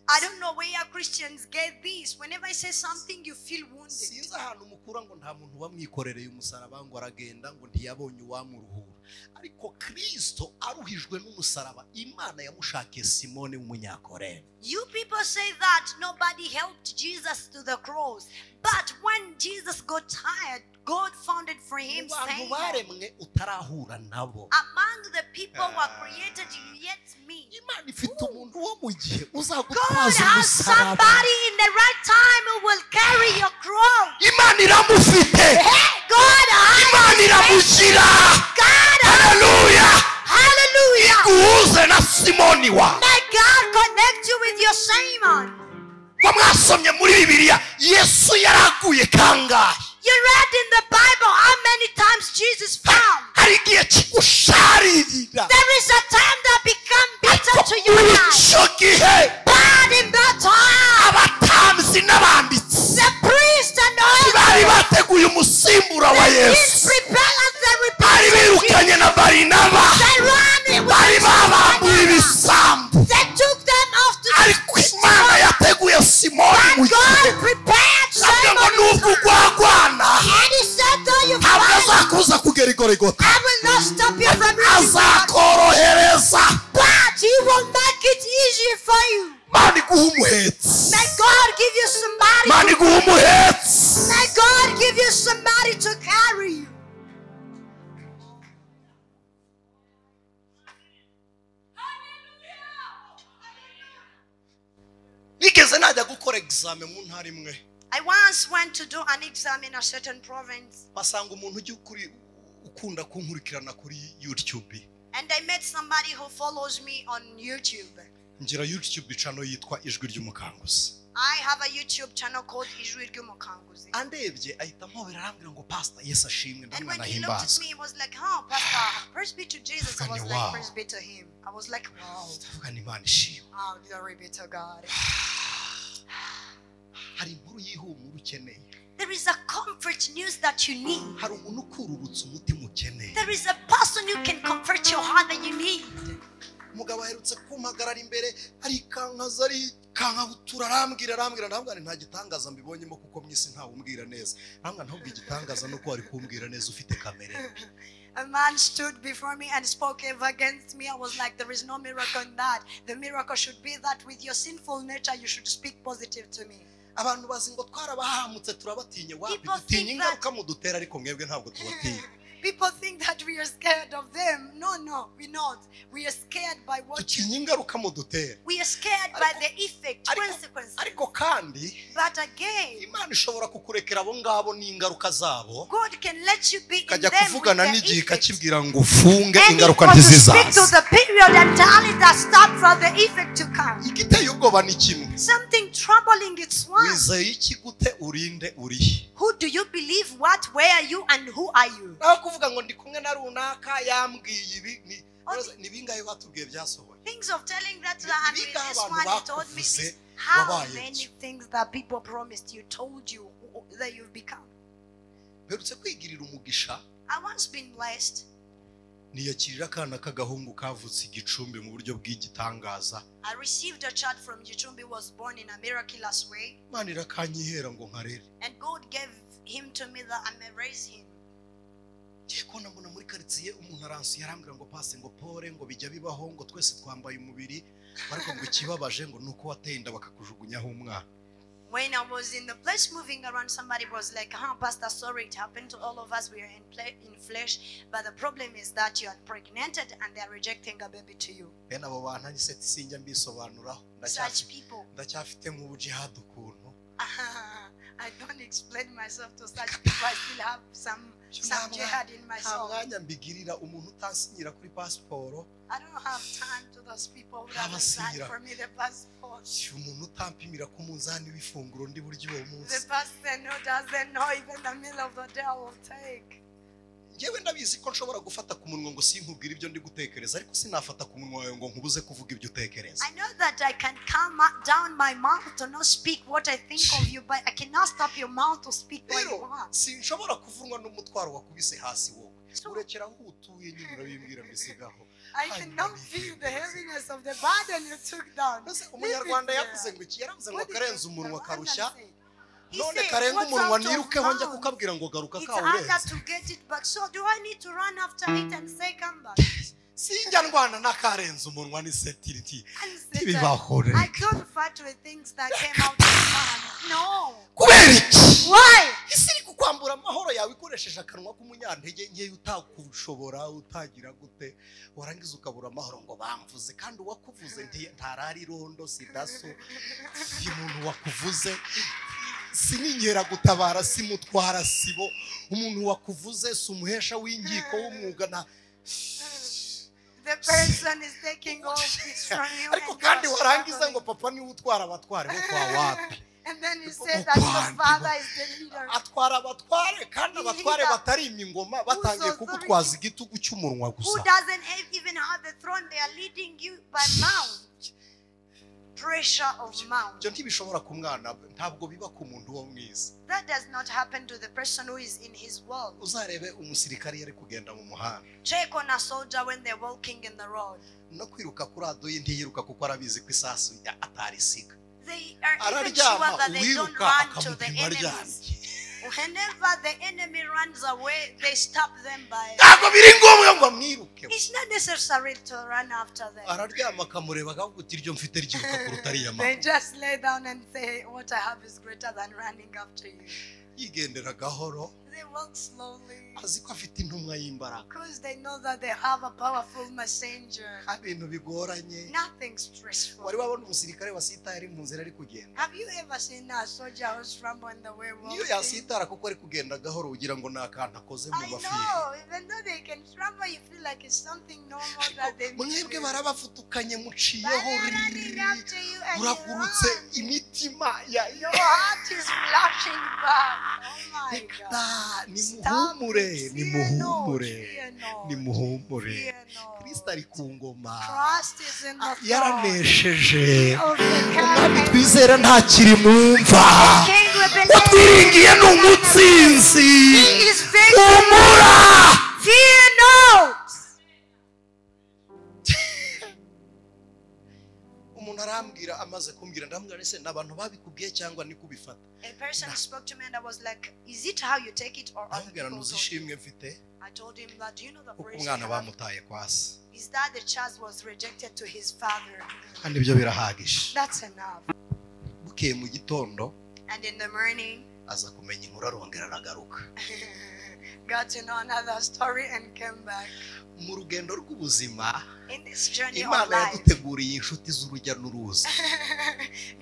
I don't know where Christians get this. Whenever I say something, you feel wounded. Sinzi ahantu mukura ngo nta muntu wamwikorereye umusaraba ngo aragenda ngo ntiyabonye uwamuruhura. Ariko Kristo aruhijwe n'umusaraba, Imana yamushakiye Simoni w'umunyakorene. You people say that nobody helped Jesus to the cross. But when Jesus got tired, God found it for him, Mu bantu saying, that baremwe utarahura nabo, among the people who are created, you yet me. Imana ifite umuntu wo mu gihe God uzagutwaza has umusaraba. somebody in the right time who will carry your cross. Imana iramufite. Hey, God has Imana iramugira. God has, Haleluya. hallelujah. Iguhuze na Simoni wawe. May God connect you with your Simon. Ko mwasomye muri Bibiliya, Yesu yaraguye kangahe? You read in the Bible how many times Jesus fell. Hari igihe kigusharirira. There is a time that become bitter to your Muri life. icyo gihe, But in that time, abatambyi n'abanditsi the priest and all bari bateguye umusimbura wa the Yesu. prepared the Bari birukanye na Barinaba, They ran with bari babambuye ibisambu. They took them off to Ariko Imana yateguye Simoni mu But God gihe. prepared Avuga ngo Simon in nubwo time. ugwagwana, And he said, though you ntabwo fight, azakubuza kugera i Golgotha. I will not stop you from reaching God. Azakorohereza. But he will make it easier for you. Imana iguha umuhetsi. May God give you somebody. Imana iguha umuhetsi. May God give you somebody to carry you. Nigeze najya gukora examen mu ntara imwe, I once went to do an exam in a certain province, basanga umuntu ujya ukuri ukunda kunkurikirana kuri YouTube. and I met somebody who follows me on YouTube. Ngira YouTube channel yitwa Ijwi ry'Umukanguzi. I have a YouTube channel called Ijwi Ry'Umukanguzi. Andebye ahita ampobera arambwira ngo Pastor Yesu ashimwe, And when ndamwana he looked at himbazwe. me, he was like, "Oh, Pastor, praise be to Jesus." I was Wow. like, "Praise be to him." I was like, "Wow, Ndavuga ni Imana ishimwe. oh, glory be to God." Hari inkuru y'ihumure ukeneye. There is a comfort news that you need. Hari umuntu ukururutsa umutima ukeneye. There is a person who can comfort your heart that you need. Umugabo aherutse kumpagarara imbere arikankaza arikankabutura arambwira arambwira, ndamubwira nta gitangaza mbibonyemo kuko mu isi ntawe umbwira neza. Arambwira ntabwo igitangaza nuko wari kumbwira neza ufite kamere mbi. A man stood before me and spoke evil against me. I was like, there is no miracle in that. The miracle should be that with your sinful nature, you should speak positive to me. Abantu bazi ngo twarabahamutse turabatinya, wapi People dutinya think ingaruka mudutera, ariko mwebwe ntabwo tubatinya. People think that we are scared of them. No, no, we're not. We are scared by what you Dutinya ingaruka mudutera. We are scared by the effect, consequences. Ariko kandi But again, Imana ishobora kukurekera abo ngabo n'ingaruka zabo, God can let you be in ikajya them with kuvugana the n'igihe effect. ikakibwira ngo ufunge And ingaruka it was to speak to ntizizaza. the period and tell it that stop for the effect to come. Igiteye ubwoba ni kimwe. Something troubling it's one. Wizeye iki gute urinde urihe? Who do you believe? What? Where are you? And who are you? Naho kuvuga ngo ndi kumwe na runaka yambwiye ibi, ni ni bingahe batubwiye byasohoye? Things of telling that Ni and with bingahe this abantu one he told me bakuvuze this. How wabaye many byo? things that people promised you, told you that you've become? Mperutse kwigirira umugisha, I once been blessed. niyakirira akana k'agahungu kavutse igicumbi mu buryo bw'igitangaza. I received a child from Gicumbi, was born in a miraculous way, Imana irakanyihera ngo nkarere. and God gave him to me that I may raise him. Ngiye kubona mbona muri karitsiye umuntu aransuye arambwira ngo pase ngo pore ngo bijya bibaho ngo twese twambaye umubiri, ariko ngo ikibabaje ngo nuko wateye inda bakakujugunyaho umwana. When I was in the place moving around, somebody was like, huh, Pastor, sorry, it happened to all of us. We are in flesh. But the problem is that you are pregnant and they are rejecting a baby to you. Bene abo bantu ni seti sinjya mbisobanuraho. Such people. Ndacyafite nk'ubujihad ukuntu. I don't explain myself to such people. I still have some jihad in Nta myself. mwanya mbigirira umuntu utansinyira kuri pasiporo. I don't have time to those people who haven't signed for me the passport. Umuntu utampimira ku munzani w'ifunguro ndi buryo uwo munsi. The person who doesn't know even the meal of the day I will take. Njyewe ndabizi ko nshobora gufata ku munwa ngo sinkubwire ibyo ndi gutekereza, ariko sinafata ku munwa wawe ngo nkubuze kuvuga ibyo utekereza. I know that I can calm down my mouth to not speak what I think of you, but I cannot stop your mouth to speak what you want. Sinshobora kuvunwa n'umutwaro wakubise hasi wowe. Urekera aho utuye nyine urabimbwira mbisigaho. I cannot feel the heaviness of the burden you took down. Umunyarwanda yavuze ngo iki? Yaravuze ngo karenze umunwa karushya. None karenga umunwa nirukeho njya kukabwira ngo garuka kawurenze. Sinjya ndwana n'akarenze umunwa ni setiriti. Ntibibaho. I don't fight with things that came out of man. No. Kubera iki? Why? Isi iri kukwambura amahoro yawe ikoresheje akanwa k'umunyantege nke utakushobora utagira gute, warangiza ukabura amahoro ngo bamvuze, kandi uwakuvuze ntarari irondo si daso, si umuntu wakuvuze, si n'inkeragutabara, si mutwara sibo, umuntu wakuvuze si umuhesha w'inkiko w'umwuga na The person is taking all this from you. Ariko kandi warangiza ngo papa niwe utwara abatware bo kwa wapi. And then you say that your father is the leader. Atwara abatware kandi abatware batarima ingoma batangiye kugutwaza igitugu cy'umunwa gusa. Who doesn't even have the throne, they are leading you by mouth. Pressure of mouth. Ibyo ntibishobora ku mwana, ntabwo biba ku muntu wo mwiza. That does not happen to the person who is in his world. Uzarebe umusirikari yari kugenda mu muhanda. Check on a soldier when they're walking in the road. No kwiruka kuri adoye ntiyiruka kuko arabizi ko isasu atarisiga. They are even sure that they don't run to the enemies. Whenever the enemy runs away, they stop them by. Ntabwo biri ngombwa ngo amwiruke. It's not necessary to run after them. Araryama akamureba akavuga uti iryo mfite ryiruka kuruta ariya mama. They just lay down and say, what I have is greater than running after you. Yigendera gahoro. They walk slowly. Azi ko afite intumwa y'imbaraga. Because they know that they have a powerful messenger. Ibintu bigoranye. Nothing stressful. Wari wabona umusirikare wasitaye ari mu nzira ari kugenda? Have you ever seen a soldier who's rumbling the way walking? Niyo yasitara kuko ari kugenda gahoro ugira ngo ni akantu akoze mu mafiri. I know, even though they can stumble, you feel like it's something normal that they. Mwebwe barabafutukanye muciyeho uragurutse imitima ya Your heart is flashing back. Oh my God. Nimuhumure, nimuhumure, nimuhumure. Kristo ari ku ngoma, yaranesheje. Umwami twizera ntakiri mu mva, utwiringiye ni umutsinzi. Humura. Fear not. Umuntu arambwira amaze kumbwira ndamubwira ese n'abantu babikubwiye cyangwa ni kubifata. A person spoke to me and I was like, is it how you take it or other people told you? I told him that, do you know the praise umwana bamutaye kwa se. Is that the child was rejected to his father. Kandi ibyo birahagije. That's enough. Bukeye mu gitondo. And in the morning, aza kumenya inkuru arongera aragaruka. Got to know another story and came back. Mu rugendo rw'ubuzima, in this journey of Imana life, yaduteguriye inshuti z'urujya n'uruza.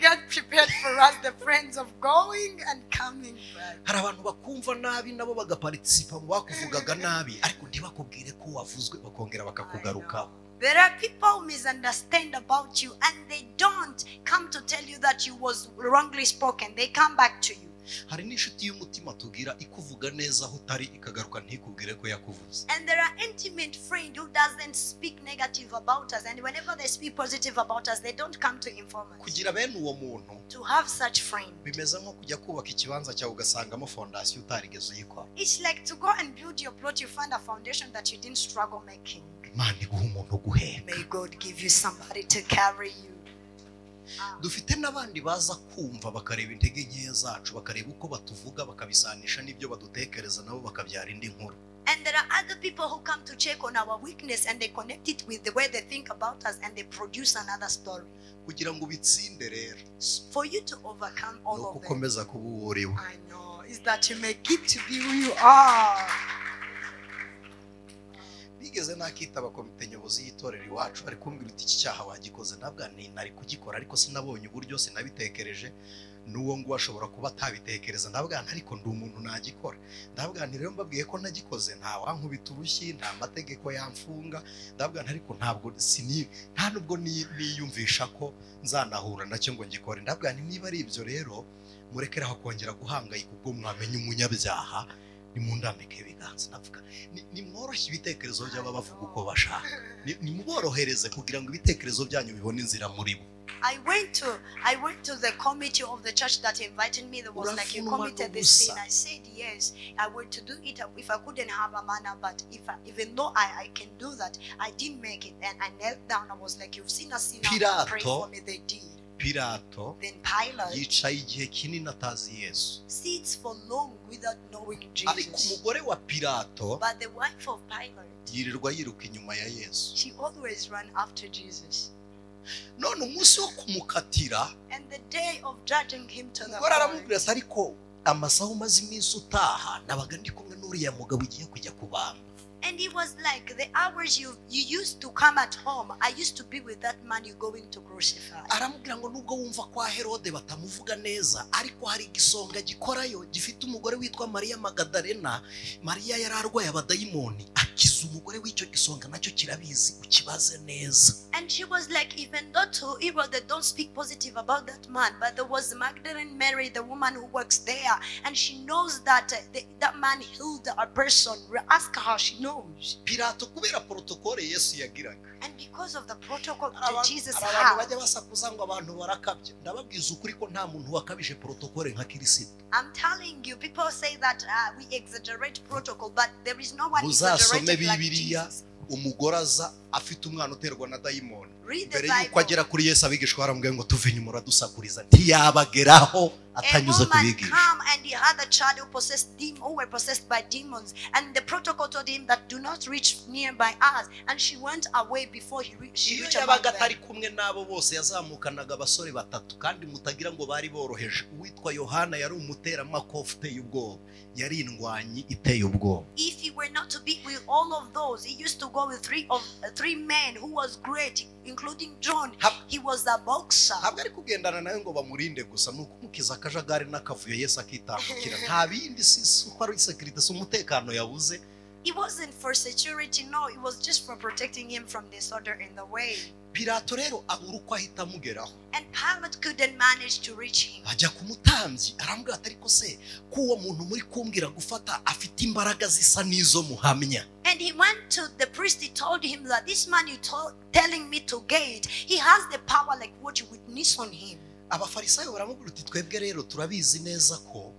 God prepared for us the friends of going and coming back. Hari abantu bakumva nabi nabo bagaparticipa mu bakuvugaga nabi, ariko ntibakubwire ko wavuzwe bakongera bakakugarukaho. There are people who misunderstand about you and they don't come to tell you that you was wrongly spoken. They come back to you. Hari n'inshuti y'umutima tugira ikuvuga neza aho utari ikagaruka ntikubwire ko yakuvuze. And there are intimate friend who doesn't speak negative about us, and whenever they speak positive about us, they don't come to inform us. Kugira bene uwo muntu, to have such friend, bimeze nko kujya kubaka ikibanza cyawe ugasangamo fondasiyo utarigeze uyikora. It's like to go and build your plot, you find a foundation that you didn't struggle making. Imana iguha umuntu uguheka. May God give you somebody to carry you. Dufite n'abandi baza kumva bakareba intege nkeya zacu, bakareba uko batuvuga bakabisanisha n'ibyo badutekereza nabo bakabyara indi nkuru. And there are other people who come to check on our weakness and they connect it with the way they think about us and they produce another story. Kugira ngo ubitsinde rero, for you to overcome all of them, ukomeza kuba uwo uriwe. I know, is that you may keep to be who you are. Sinigeze nakitaba komite nyobozi y'itorero iwacu, ari kumbwira uti iki cyaha wagikoze. Ntabwo nari kugikora, ariko sinabonye uburyo, sinabitekereje, n'uwo nguwo ashobora kuba atabitekereza. Ndavuga nti ariko ndi umuntu nagikora. Ndavuga nti rero mbabwiye ko nagikoze, nta wankubita urushyi, nta mategeko yamfunga. Ndavuga nti ariko ntabwo nta nubwo niyumvisha ko nzanahura nacyo ngo ngikore. Ndavuga nti niba ari ibyo rero murekeraho kongera guhangayika ubwo mwamenye umunyabyaha, nimundambike ibiganza. Ndavuga nimworoshye ibitekerezo by'aba bavuga uko bashaka, nimuborohereze kugira ngo ibitekerezo byanyu bibone inzira muri bo. I went to the committee of the church that invited me. There was like, you committed this sin. I said yes, I were to do it if I couldn't have a manner, but if I, even though I can do that, I didn't make it. And I knelt down. I was like, you've seen a sinner, pray for me. They did. Pilato Then Pilate yicaye igihe kinini atazi Yesu, sits for long without knowing ariko Jesus. umugore wa Pilato But the wife of Pilate, yirirwa yiruka inyuma ya Yesu. she always ran after Jesus. None umunsi wo kumukatira, And the day of judging him to the umugore court, aramubwira ati ariko amasaha umaze iminsi utaha, nabaga ndi kumwe n'uriya mugabo ugiye kujya kubamba. And he was like, the hours you used to come at home, I used to be with that man you're going to crucify. Aramubwira ngo nubwo wumva kwa Herode batamuvuga neza, ariko hari igisonga gikorayo gifite umugore witwa Mariya Magadalena. Mariya yari arwaye abadayimoni, akiza umugore w'icyo gisonga, nacyo kirabizi, ukibaze neza. And she was like, even though to Herod they don't speak positive about that man, but there was Magdalene Mary, the woman who works there, and she knows that that man healed a person. Ask her, she knows. Pilato kubera protokole Yesu yagiraga, And because of the protocol that Jesus abantu had, bajya basakuza ngo abantu barakabye. Ndababwiza ukuri ko nta muntu wakabije protokole nka Kirisito. I'm telling you, people say that we exaggerate protocol, but there is no one Muzasome exaggerated like Bibiliya, Jesus. umugore aza afite umwana uterwa na dayimoni. Read the Mbere yuko Bible. agera kuri Yesu, abigishwa baramubwiye ngo tuve inyuma uradusakuriza. Ntiyabageraho A atanyuze ku woman bigishwa. come and he had a child who possessed who were possessed by demons, and the protocol told him that do not reach nearby us, and she went away before she Iyo reached among yabaga them. atari kumwe n'abo bose, yazamukanaga abasore batatu, kandi mutagira ngo bari boroheje. Uwitwa Yohana yari umuteramakofe uteye ubwoba, yari indwanyi iteye ubwoba. If he were not to be with all of those, he used to go with three men who was great, including John. He was a boxer. Ntabwo ari kugendana nawe ngo bamurinde gusa, ni ukumukiza akajagari n'akavuyo Yesu akitambukira. Nta bindi, si uko ari sekirite, si umutekano yabuze. It wasn't for security, no, it was just for protecting him from disorder in the way. Pilato rero abura uko ahita amugeraho. And Pilate couldn't manage to reach him. Ajya ku mutambyi aramubwira ati ariko se ko uwo muntu muri kumbwira gufata afite imbaraga zisa n'izo muhamya. And he went to the priest. He told him that this man you telling me to get, he has the power like what you witness on him. Abafarisayo baramubwira uti twebwe rero turabizi neza ko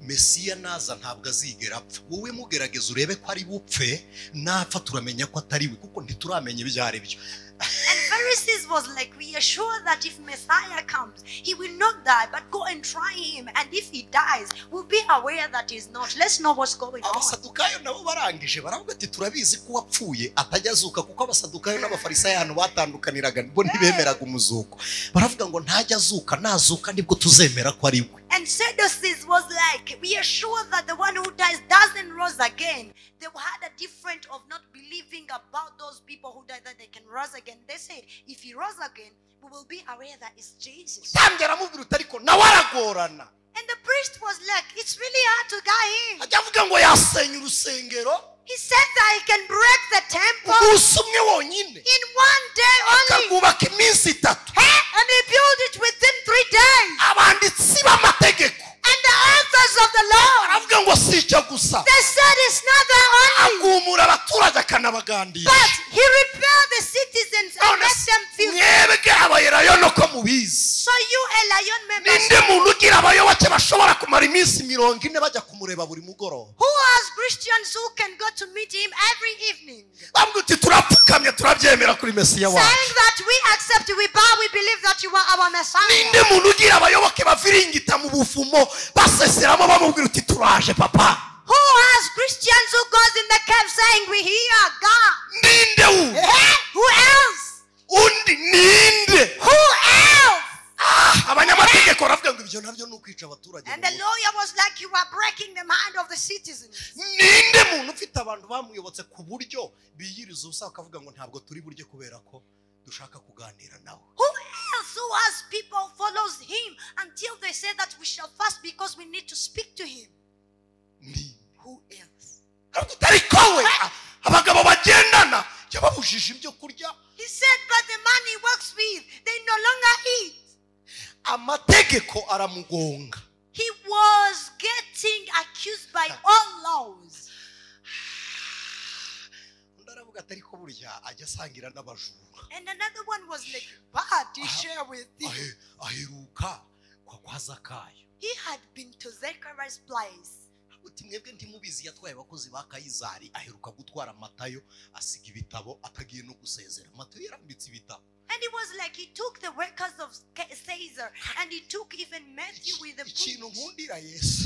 Mesiya naza ntabwo azigera apfa. Wowe mugerageza urebe ko ari bupfe, napfa turamenya ko atari we, kuko ntituramenya ibyo ari byo. And Pharisees was like, we are sure that if Messiah comes, he will not die, but go and try him. And if he dies, we'll be aware that he's not. Let's know what's going on. Abasadukayo nabo barangije baravuga ati turabizi ko wapfuye atajya azuka, kuko abasadukayo n'abafarisayo hano batandukaniraga, bo ntibemeraga umuzuko. Baravuga ngo ntajya azuka, nazuka nibwo tuzemera ko ari we. And Sadducees was like, we are sure that the one who dies doesn't rise again. They had a different of not believing about those people who died that they can rise again. They said, if he rose again, we will be aware that it's Jesus. And the priest was like, it's really hard to guide him. He said that he can break the temple in one day only. And he built it within 3 days. And the authors of the law, they said it's not that only, but he repaired the citizens and made them feel. So you, a lion members, who has Christians who can go to meet him every evening, saying that we accept, we bow, we believe that you are our Messiah. Who has Christians who goes in the cave saying we hear God? Who else? Who else? Ibyo nabyo ni ukwica abaturage. And the lawyer was like, you are breaking the mind of the citizens. Ninde muntu ufite abantu bamuyobotse ku buryo biyiriza ubusa bakavuga ngo ntabwo turi burye kubera ko dushaka kuganira nawe? Who else who has people follows him until they say that we shall fast because we need to speak to him? Who else? Abagabo bagendana yababujije ibyo kurya. He said, but the man he works with, they no longer eat. Amategeko aramugonga. He was getting accused by all laws. And another one was like, but he shared with him. He had been to Zechariah's place. And he was like, he took the workers of Caesar, and he took even Matthew with the books.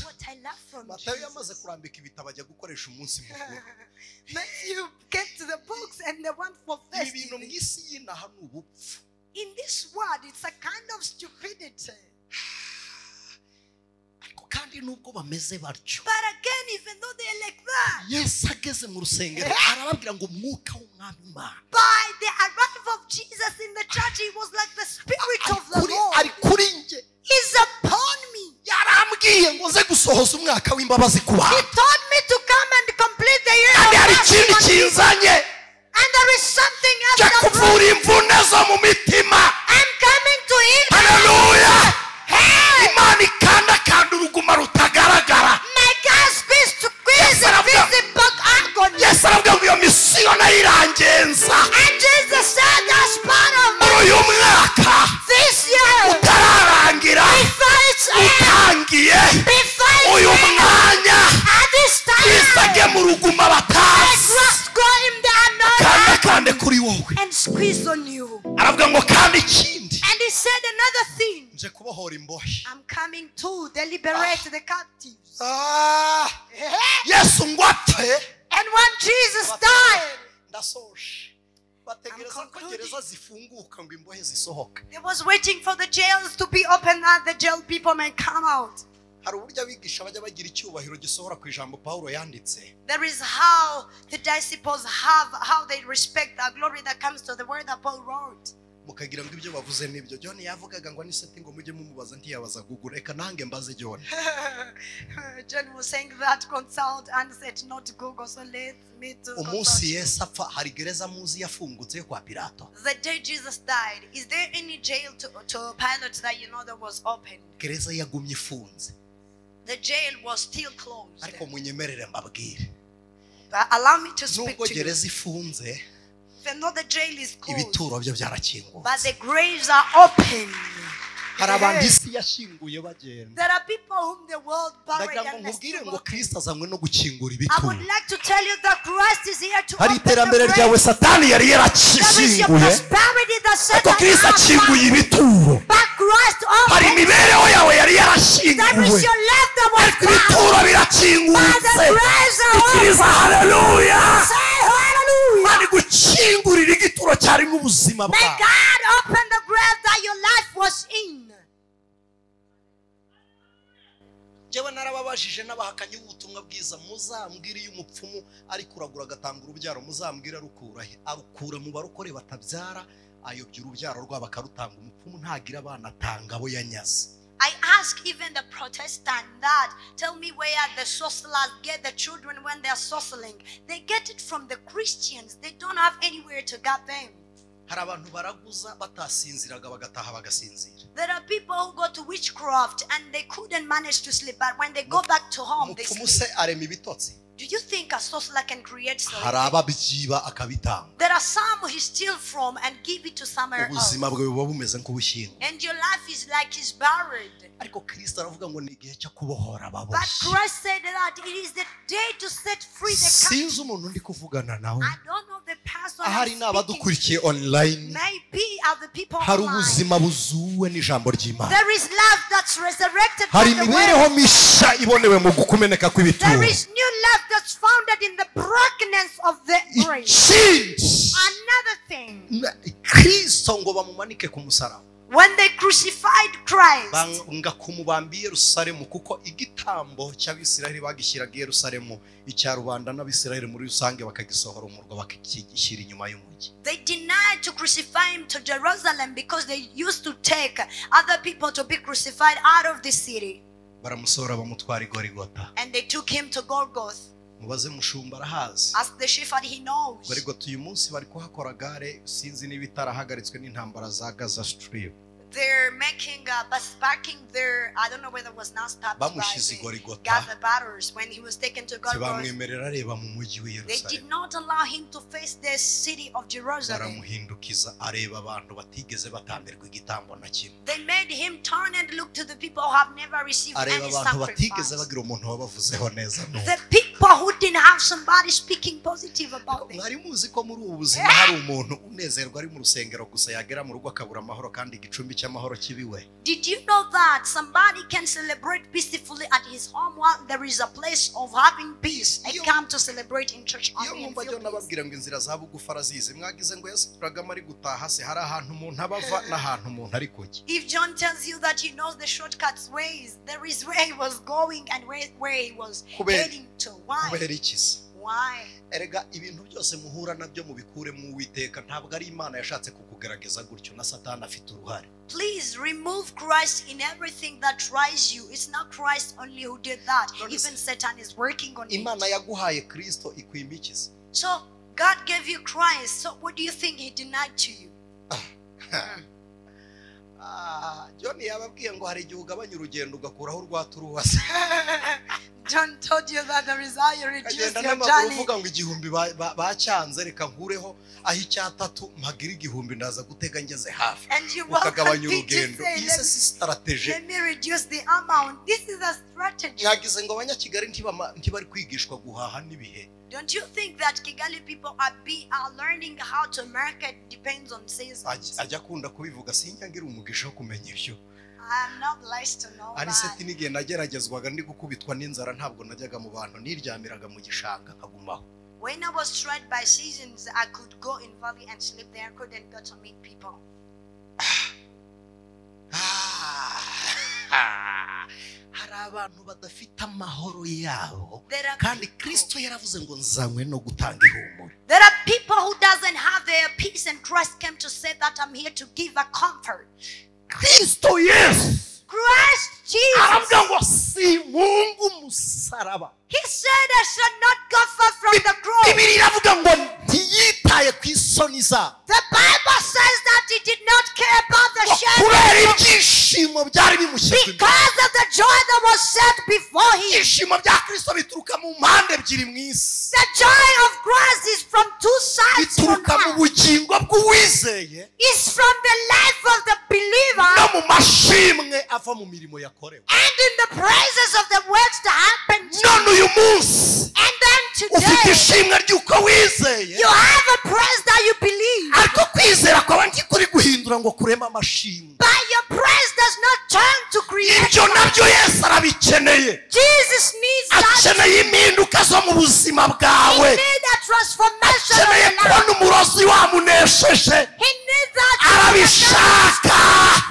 What I love from Jesus. Matthew kept the books and the one for festival. In this world, it's a kind of stupidity. But again, even though they are like that, by the arrival of Jesus in the church, he was like the Spirit of the Lord is upon me. He told me to come and complete the year of mercy. And there is something else. I'm coming to him. Hallelujah. Hey. My God squeeze to squeeze the visible agony. And Jesus said, that's part of my this year. Before it's end, before it's end, at this time, I trust God in the unknown and squeeze on you. And he said another thing. I'm coming to deliberate the captives. And when Jesus died, I'm concluding. They was waiting for the jails to be opened that the jail people may come out. There is how the disciples have, how they respect the glory that comes to the word that Paul wrote. John was saying that consult and said not Google, so let me to consult. The day Jesus died, is there any jail to Pilate that you know that was open? The jail was still closed. But allow me to speak to you. Even though the jail is closed, but the graves are open. There are people whom the world buried and still. I would like to tell you that Christ is here to open the graves. There is your prosperity that Satan has, but Christ opened. There is your life that was found, but the graves are open. Hallelujah. Say hallelujah. May God open the grave that your life was in. I ask even the Protestant that, tell me where the sorcerers get the children when they are sorcering. They get it from the Christians. They don't have anywhere to get them. There are people who go to witchcraft and they couldn't manage to sleep, but when they go back to home, they sleep. Do you think a sorcerer can create sleep? There are some he steal from and give it to somewhere else. And your life is like it's buried. But Christ said that it is the day to set free the captives. I don't know the person I'm speaking to. Maybe are the people online. There is love that's resurrected by the word. There is new love that's founded in the brokenness of the grave. Another thing. When they crucified Christ. Banga kumubamba i Yerusalemu kuko igitambo cy'Abisirayeli bagishyiraga i Yerusalemu, icya rubanda n'Abisirayeli muri rusange bakagisohora umurwa bakagishyira inyuma y'umujyi. They denied to crucify him to Jerusalem because they used to take other people to be crucified out of the city. Baramusohora bamutwara i Gorigota. And they took him to Golgotha. Mubaze mushumba arahazi. Ask the shepherd, he knows. Gorigota uyu munsi bari kuhakora gare, sinzi niba itarahagaritse n'intambara za Gaza Strip. They're making a bus parking there. I don't know whether it was not stopped by the Gaza batters when he was taken to Golgotha. They did not allow him to face the city of Jerusalem. They made him turn and look to the people who have never received any sacrifice. The people who didn't have somebody speaking positive about them. Did you know that somebody can celebrate peacefully at his home while there is a place of having peace and come to celebrate in church only and feel peace? If John tells you that he knows the shortcuts ways, there is where he was going and where he was heading to. Why? Why? Erega ibintu byose muhura nabyo mubikure mu Uwiteka, ntabwo ari Imana yashatse kukugerageza gutyo, na Satani afite uruhare. Please remove Christ in everything that tries you. It's not Christ only who did that. Even Satan is working on it. Imana yaguhaye Kristo ikwimikiza. So God gave you Christ. So what do you think he denied to you? John yababwiye ngo hari igihe ugabanya urugendo ugakuraho urwaturuwase. John told you that there is how you reduce your journey. Uvuga ngo igihumbi bacyanze reka nkureho aho icyatatu mpagira igihumbi ndaza gutega ngeze hafi. Ukagabanya urugendo. Iyi si strategy. Let me reduce the amount. This is a strategy. Mwagize ngo abanyakigali ntibari kwigishwa guhaha n'ibihe. Don't you think that Kigali people are learning how to market depends on seasons? Ajya akunda kubivuga sinyangira umugisha wo kumenya ibyo. I'm not blessed to know that. Aniseti n'igihe nageragezwaga ndi gukubitwa n'inzara ntabwo najyaga mu bantu, niryamiraga mu gishanga nkagumaho. When I was tried by seasons, I could go in valley and sleep there. I couldn't go to meet people. Hari abantu badafite amahoro yabo kandi Kristo yaravuze ngo nzanywe no gutanga ihumure. There are people who doesn't have their peace, and Christ came to say that I'm here to give a comfort. Kristo Yesu. Christ Jesus. Aravuga ngo simpunga umusaraba. He said I shall not go far from the cross. Bibiliya iravuga ngo ntiyitaye ku isoni zabo. The Bible says that he did not care about the shame. Kubera ibyishimo byari bimushyizwe imbere. Because of the joy that was set before him. Ibyishimo bya Kristo bituruka mu mpande ebyiri mu isi. The joy of Christ is from two sides. Bituruka mu bugingo bw'uwizeye. It's from the life of the believer. No mu mashimwe ava mu mirimo yakorewe. And in the praises of the works that happened. None uyu munsi. And then today, ufite ishimwe ry'uko wizeye. You have a praise that you believe. Ariko kwizera kwawe ntikuri guhindura ngo kurema amashimwe. But your praise does not turn to create. Ibyo nabyo Yesu arabikeneye. Jesus needs that. Akeneye impinduka zo mu buzima bwawe. He needs a transformation. Akeneye kubona umurozi wamunesheje. He needs that. Arabishaka.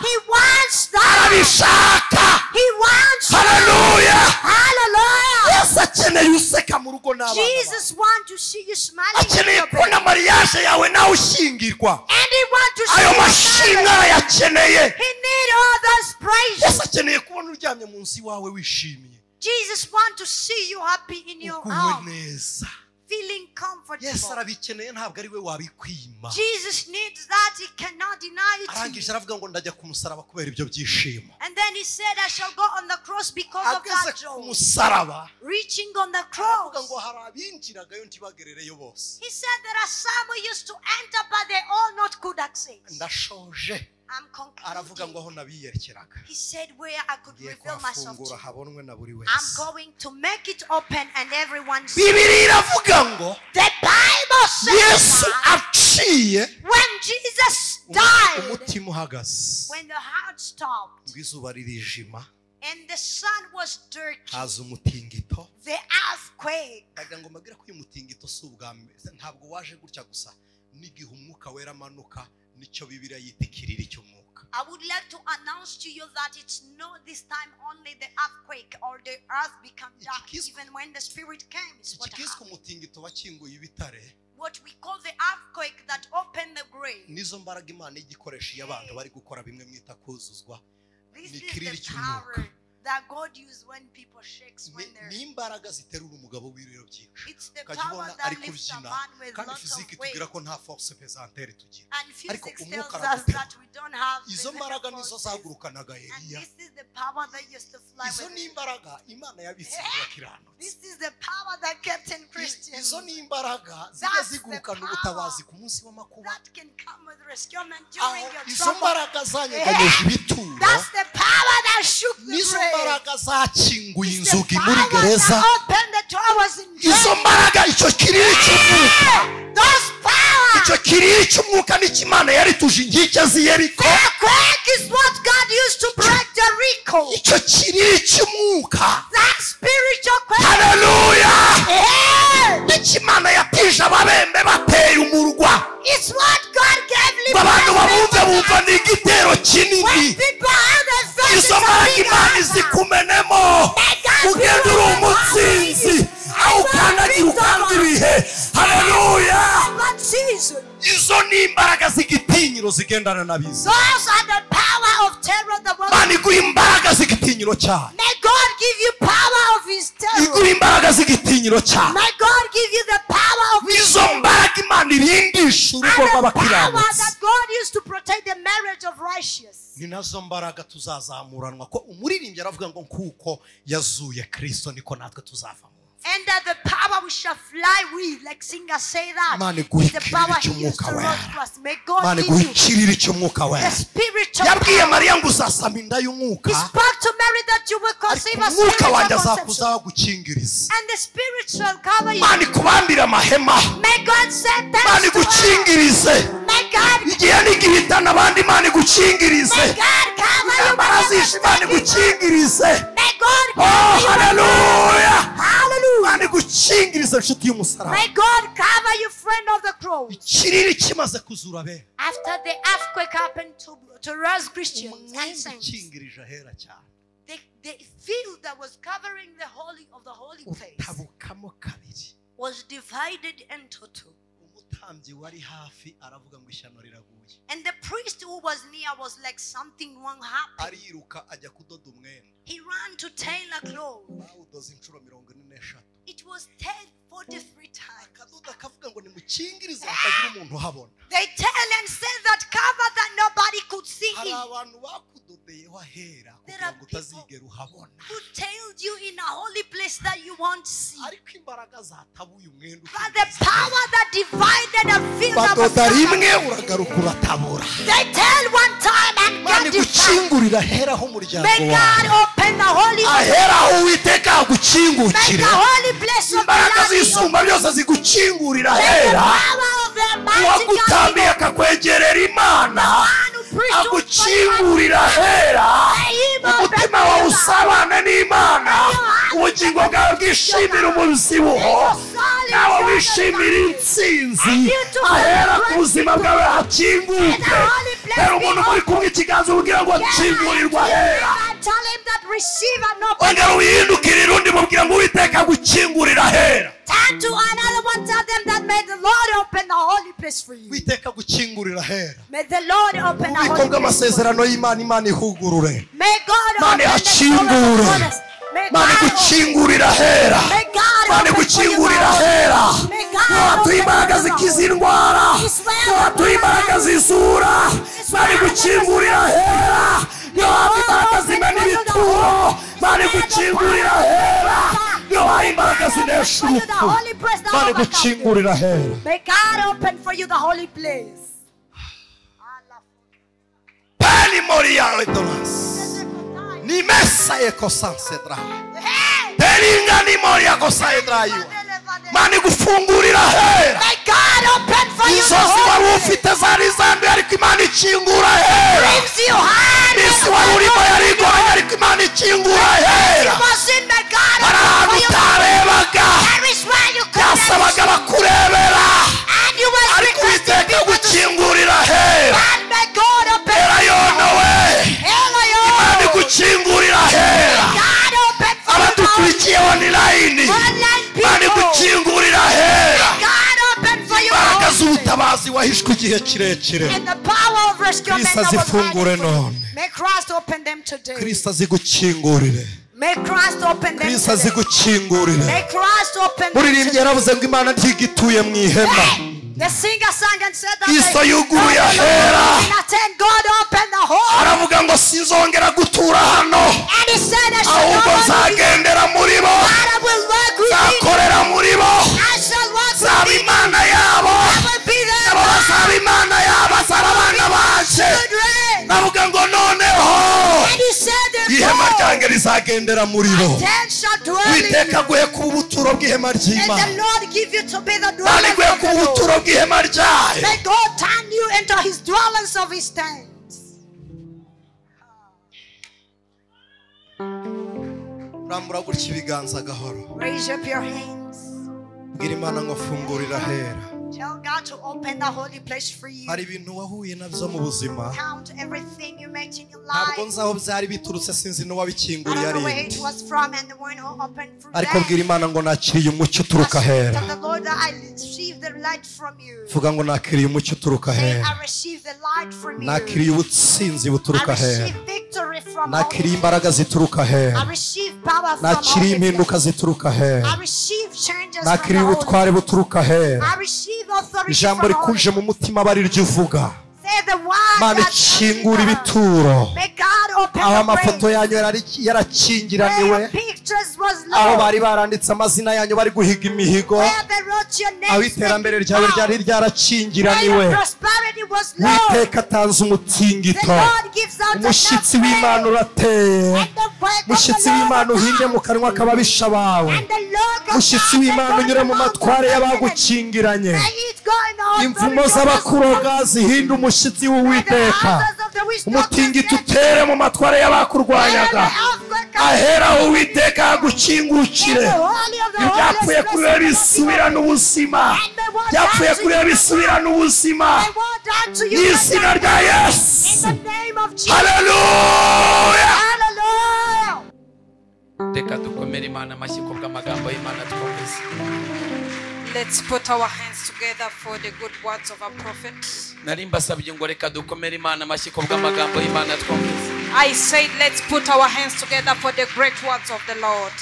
He wants that. Arabishaka. He wants. Hallelujah. Hallelujah. Yesu akeneye useka mu rugo n'abana. Jesus wants to see you smiling. Akeneye kubona mariage yawe nawe ushyingirwa. And he wants to see ayo you mashimwe arayakeneye. He needs all those praises. Yesu akeneye kubona uryamye munsi wawe wishimye. Jesus wants to see you happy in your home. Neza. Feeling comfortable. Yesu arabikeneye ntabwo ari we wabikwima. Jesus needs that. He cannot deny it. Arangije aravuga ngo ndajya ku musaraba kubera ibyo byishimo. And then he said, I shall go on the cross because of that joy. Ageze ku musaraba. Reaching on the cross. Aravuga ngo hari abinjiragayo ntibagerereyo bose. He said there are some who used to enter but they all not could access. Ndashoje. I'm concluding. Aravuga ngo aho nabiyerekeraga. He said where I could reveal myself to. I'm going to make it open and everyone sees. Bibiliya iravuga ngo The Bible says Yesu aciye when Jesus died, umutima uhagaze, when the heart stopped, ngo izuba ririjima, and the sun was dark, haza umutingito, the earthquake. Ndagira ngo mbabwire ko uyu mutingito si ubwa mbere, ntabwo waje gutya gusa, n'igihe umwuka wera amanuka nicyo Bibiliya yita ikiriri cy'umwuka. I would like to announce to you that it's not this time only the earthquake or the earth become dark. Even when the Spirit came, it's what happened. What we call the earthquake that opened the grave. This is the power that God used when people shakes when they're. It's the power that lifts a man with lots of weight. And physics tells us that we don't have physical forces. And this is the power that used to fly with. This is the power that kept in Christians. That's the power that can come with rescuement during your trouble. That's the power that shook the grave. Zakinguye inzugi muri gereza. Izo mbaraga icyo kiriri cy'umwuka, icyo kiriri cy'umwuka n'ikimana yari tuje inkike z'i Yeriko. Icyo kiriri cy'umwuka, haleluya, n'ikimana yatije ababembe bateye umurwa. Abantu babumve bumva ni igitero kinini. Izo mbaraga Imana izikumenemo ugenda uri umutsinzi, aho ukandagira ukanga ibihe. Haleluya. Izo ni imbaraga z'igitinyiro zigendana n'abizi. Imana iguha imbaraga z'igitinyiro cyayo. Iguha imbaraga z'igitinyiro cyayo. Izo mbaraga Imana irindisha urugo rw'abakiranutsi. Ni nazo mbaraga tuzazamuranwa ko umuririmbyi aravuga ngo kuko yazuye Kristo niko natwe tuzava. And that the power we shall fly with, like singers say that, is the power he used to run to us. May God give you the spiritual power. He spoke to Mary that you will conceive a spiritual conception. And the Spirit shall cover you. May God send thanks to us. May God, may God cover you. May God cover you. Hallelujah. Hallelujah. May God cover you, friend of the cross. After the earthquake happened to raise Christians and saints, the field that was covering the holy of the holy place was divided into two. And the priest who was near was like, something wrong happened. He ran to tailor clothes. It was 10:43 times. They tell and say that cover that nobody could see it. There are people who tailed you in a holy place that you won't see. But the power that divided the field of the they tell one time and get divided. May God open the holy place. May the holy place of the Lord. May the power of the mighty God. Aguchingurira hera umutima wawe usabane n'Imana, ubugingo bwawe bwishimira umubyibuho, nawe wishimira intsinzi. Ahera ku buzima bwawe hakinguke. Rero umuntu muri kumwe ikiganza ubwira ngo akingurirwa ahera, ongera uhindukirire undi mubwira ngo Uwiteka agukingurira ahera. Turn to another one, tell them that may the Lord open the holy place for you. May the Lord open the holy place for you. May God open the holy. May God open for you. May God open May God open for you the holy place. May God open for you the holy place. Dreams you had. You was in my God open for you. There is where you could and you was requesting people to see. And may God open for you. Abadukurikiye online, Imana igukingurira ahera. Imbaraga z'ubutabazi wahishwe igihe kirekire, Kristo azifungure none. Kristo azigukingurire. Kristo azigukingurire. Muririmbyi yaravuze ngo Imana ntigituye mu ihema. The singer sang and said that Kristo yuguruye ahera. God opened the hole. Aravuga ngo sinzongera gutura hano, And he said, I shall ahubwo nzagendera muri bo, I will work with you. nzakorera muri bo, I shall work with nzaba Imana yabo, I will be there. nabo bazaba Imana yabo, bazaba abana banje. Children. Ndavuga ngo noneho And he said, ihema therefore, ryanjye rizagendera muri bo. ten shall dwell in Uwiteka you. aguhe kuba ubuturo bw'ihema And ry'Imana. the Lord give you to be the Imana dwellers iguhe of kuba the Lord. ubuturo bw'ihema ryayo. May God turn you into his dwellings of his tents. Rambura gutya ibiganza gahoro. Raise up your hands. Bwira Imana ngo fungurira ahera. Tell God to open the holy place for you. Hari ibintu wahuye nabyo mu buzima, Count everything you met in your ntabwo life. nzi aho byari biturutse, sinzi I n'uwabikinguriye don't ari know where nde. it was from and the one who opened through Ariko that. bwira Imana ngo nakiriye umucyo uturuka ahera. Tell the Lord that I received the light from you. Vuga ngo nakiriye umucyo uturuka Say, ahera. I received the light from you. Nakiriye ubutsinzi I buturuka ahera. receive victory from Nakiriye holy. imbaraga zituruka I ahera. receive power from Nakiriye holy. impinduka zituruka ahera. I receive changes from Nakiriye the holy. ubutware buturuka ahera. I receive authority Ijambo from holy. rikuje mu mutima aba ari ryo uvuga. Say the word Mana that ikingura ibituro, May God open aho the amafoto brain. yanyu yarakingiraniwe, Where your pictures was aho low. bari baranditse amazina yanyu bari guhiga imihigo, Where they wrote your aho names. iterambere ryawe ryari Where ryarakingiraniwe, your prosperity was low. Uwiteka atanze The umutingito. Lord gives out Umushyitsi enough w'Imana rain. urateye. And the work of Umushyitsi the Lord w'Imana uhinge mu kanwa k'ababisha bawe. And the Lord of Umushyitsi God w'Imana and unyure mu the matware Lord y'abagukingiranye. May it go in the Imvumo authority of z'abakuroga zihinda umushyitsi w'Uwiteka. Umutingito utere mu matware y'abakurwanyaga. Ahera aho Uwiteka agukingukire. Ibyapfuye kuri we bisubirane ubuzima. Byapfuye kuri we bisubirane ubuzima. Mu izina rya Yesu. Haleluya. Reka dukomere Imana amashyi kubw'amagambo y'Imana twumvise. Let's put our hands together for the good words of our prophet. Nari mbasabye ngo reka dukomere Imana amashyi kubw'amagambo y'Imana twumvise. I said, let's put our hands together for the great words of the Lord.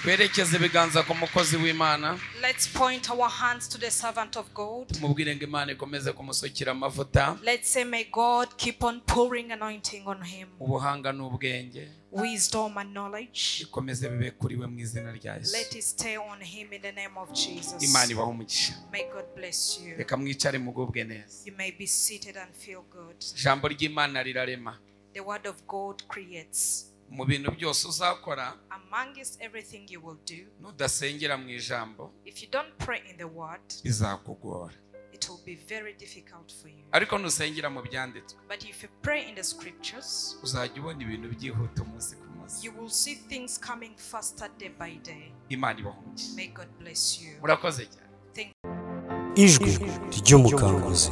Twerekeze ibiganza ku mukozi w'Imana. Let's point our hands to the servant of God. Tumubwire ngo Imana ikomeze kumusukira amavuta, Let's say, may God keep on pouring anointing on him, ubuhanga n'ubwenge wisdom and knowledge. bikomeze bibe kuri we mu izina rya Yesu. Let it stay on him in the name of Jesus. Imana ibahe umugisha. May God bless you. Reka mwicare mugubwe neza. You may be seated and feel good. Ijambo ry'Imana rirarema. The word of God creates. Mu bintu byose uzakora, Amongst everything you will do, nudasengera mu ijambo, if you don't pray in the word, bizakugora. it will be very difficult for you. Ariko nusengera mu byanditswe, But if you pray in the scriptures, uzajya ubona ibintu byihuta umunsi ku munsi. you will see things coming faster day by day. Imana ibahe umugisha. May God bless you. Murakoze cyane. Thank Ijwi ry'umukanguzi.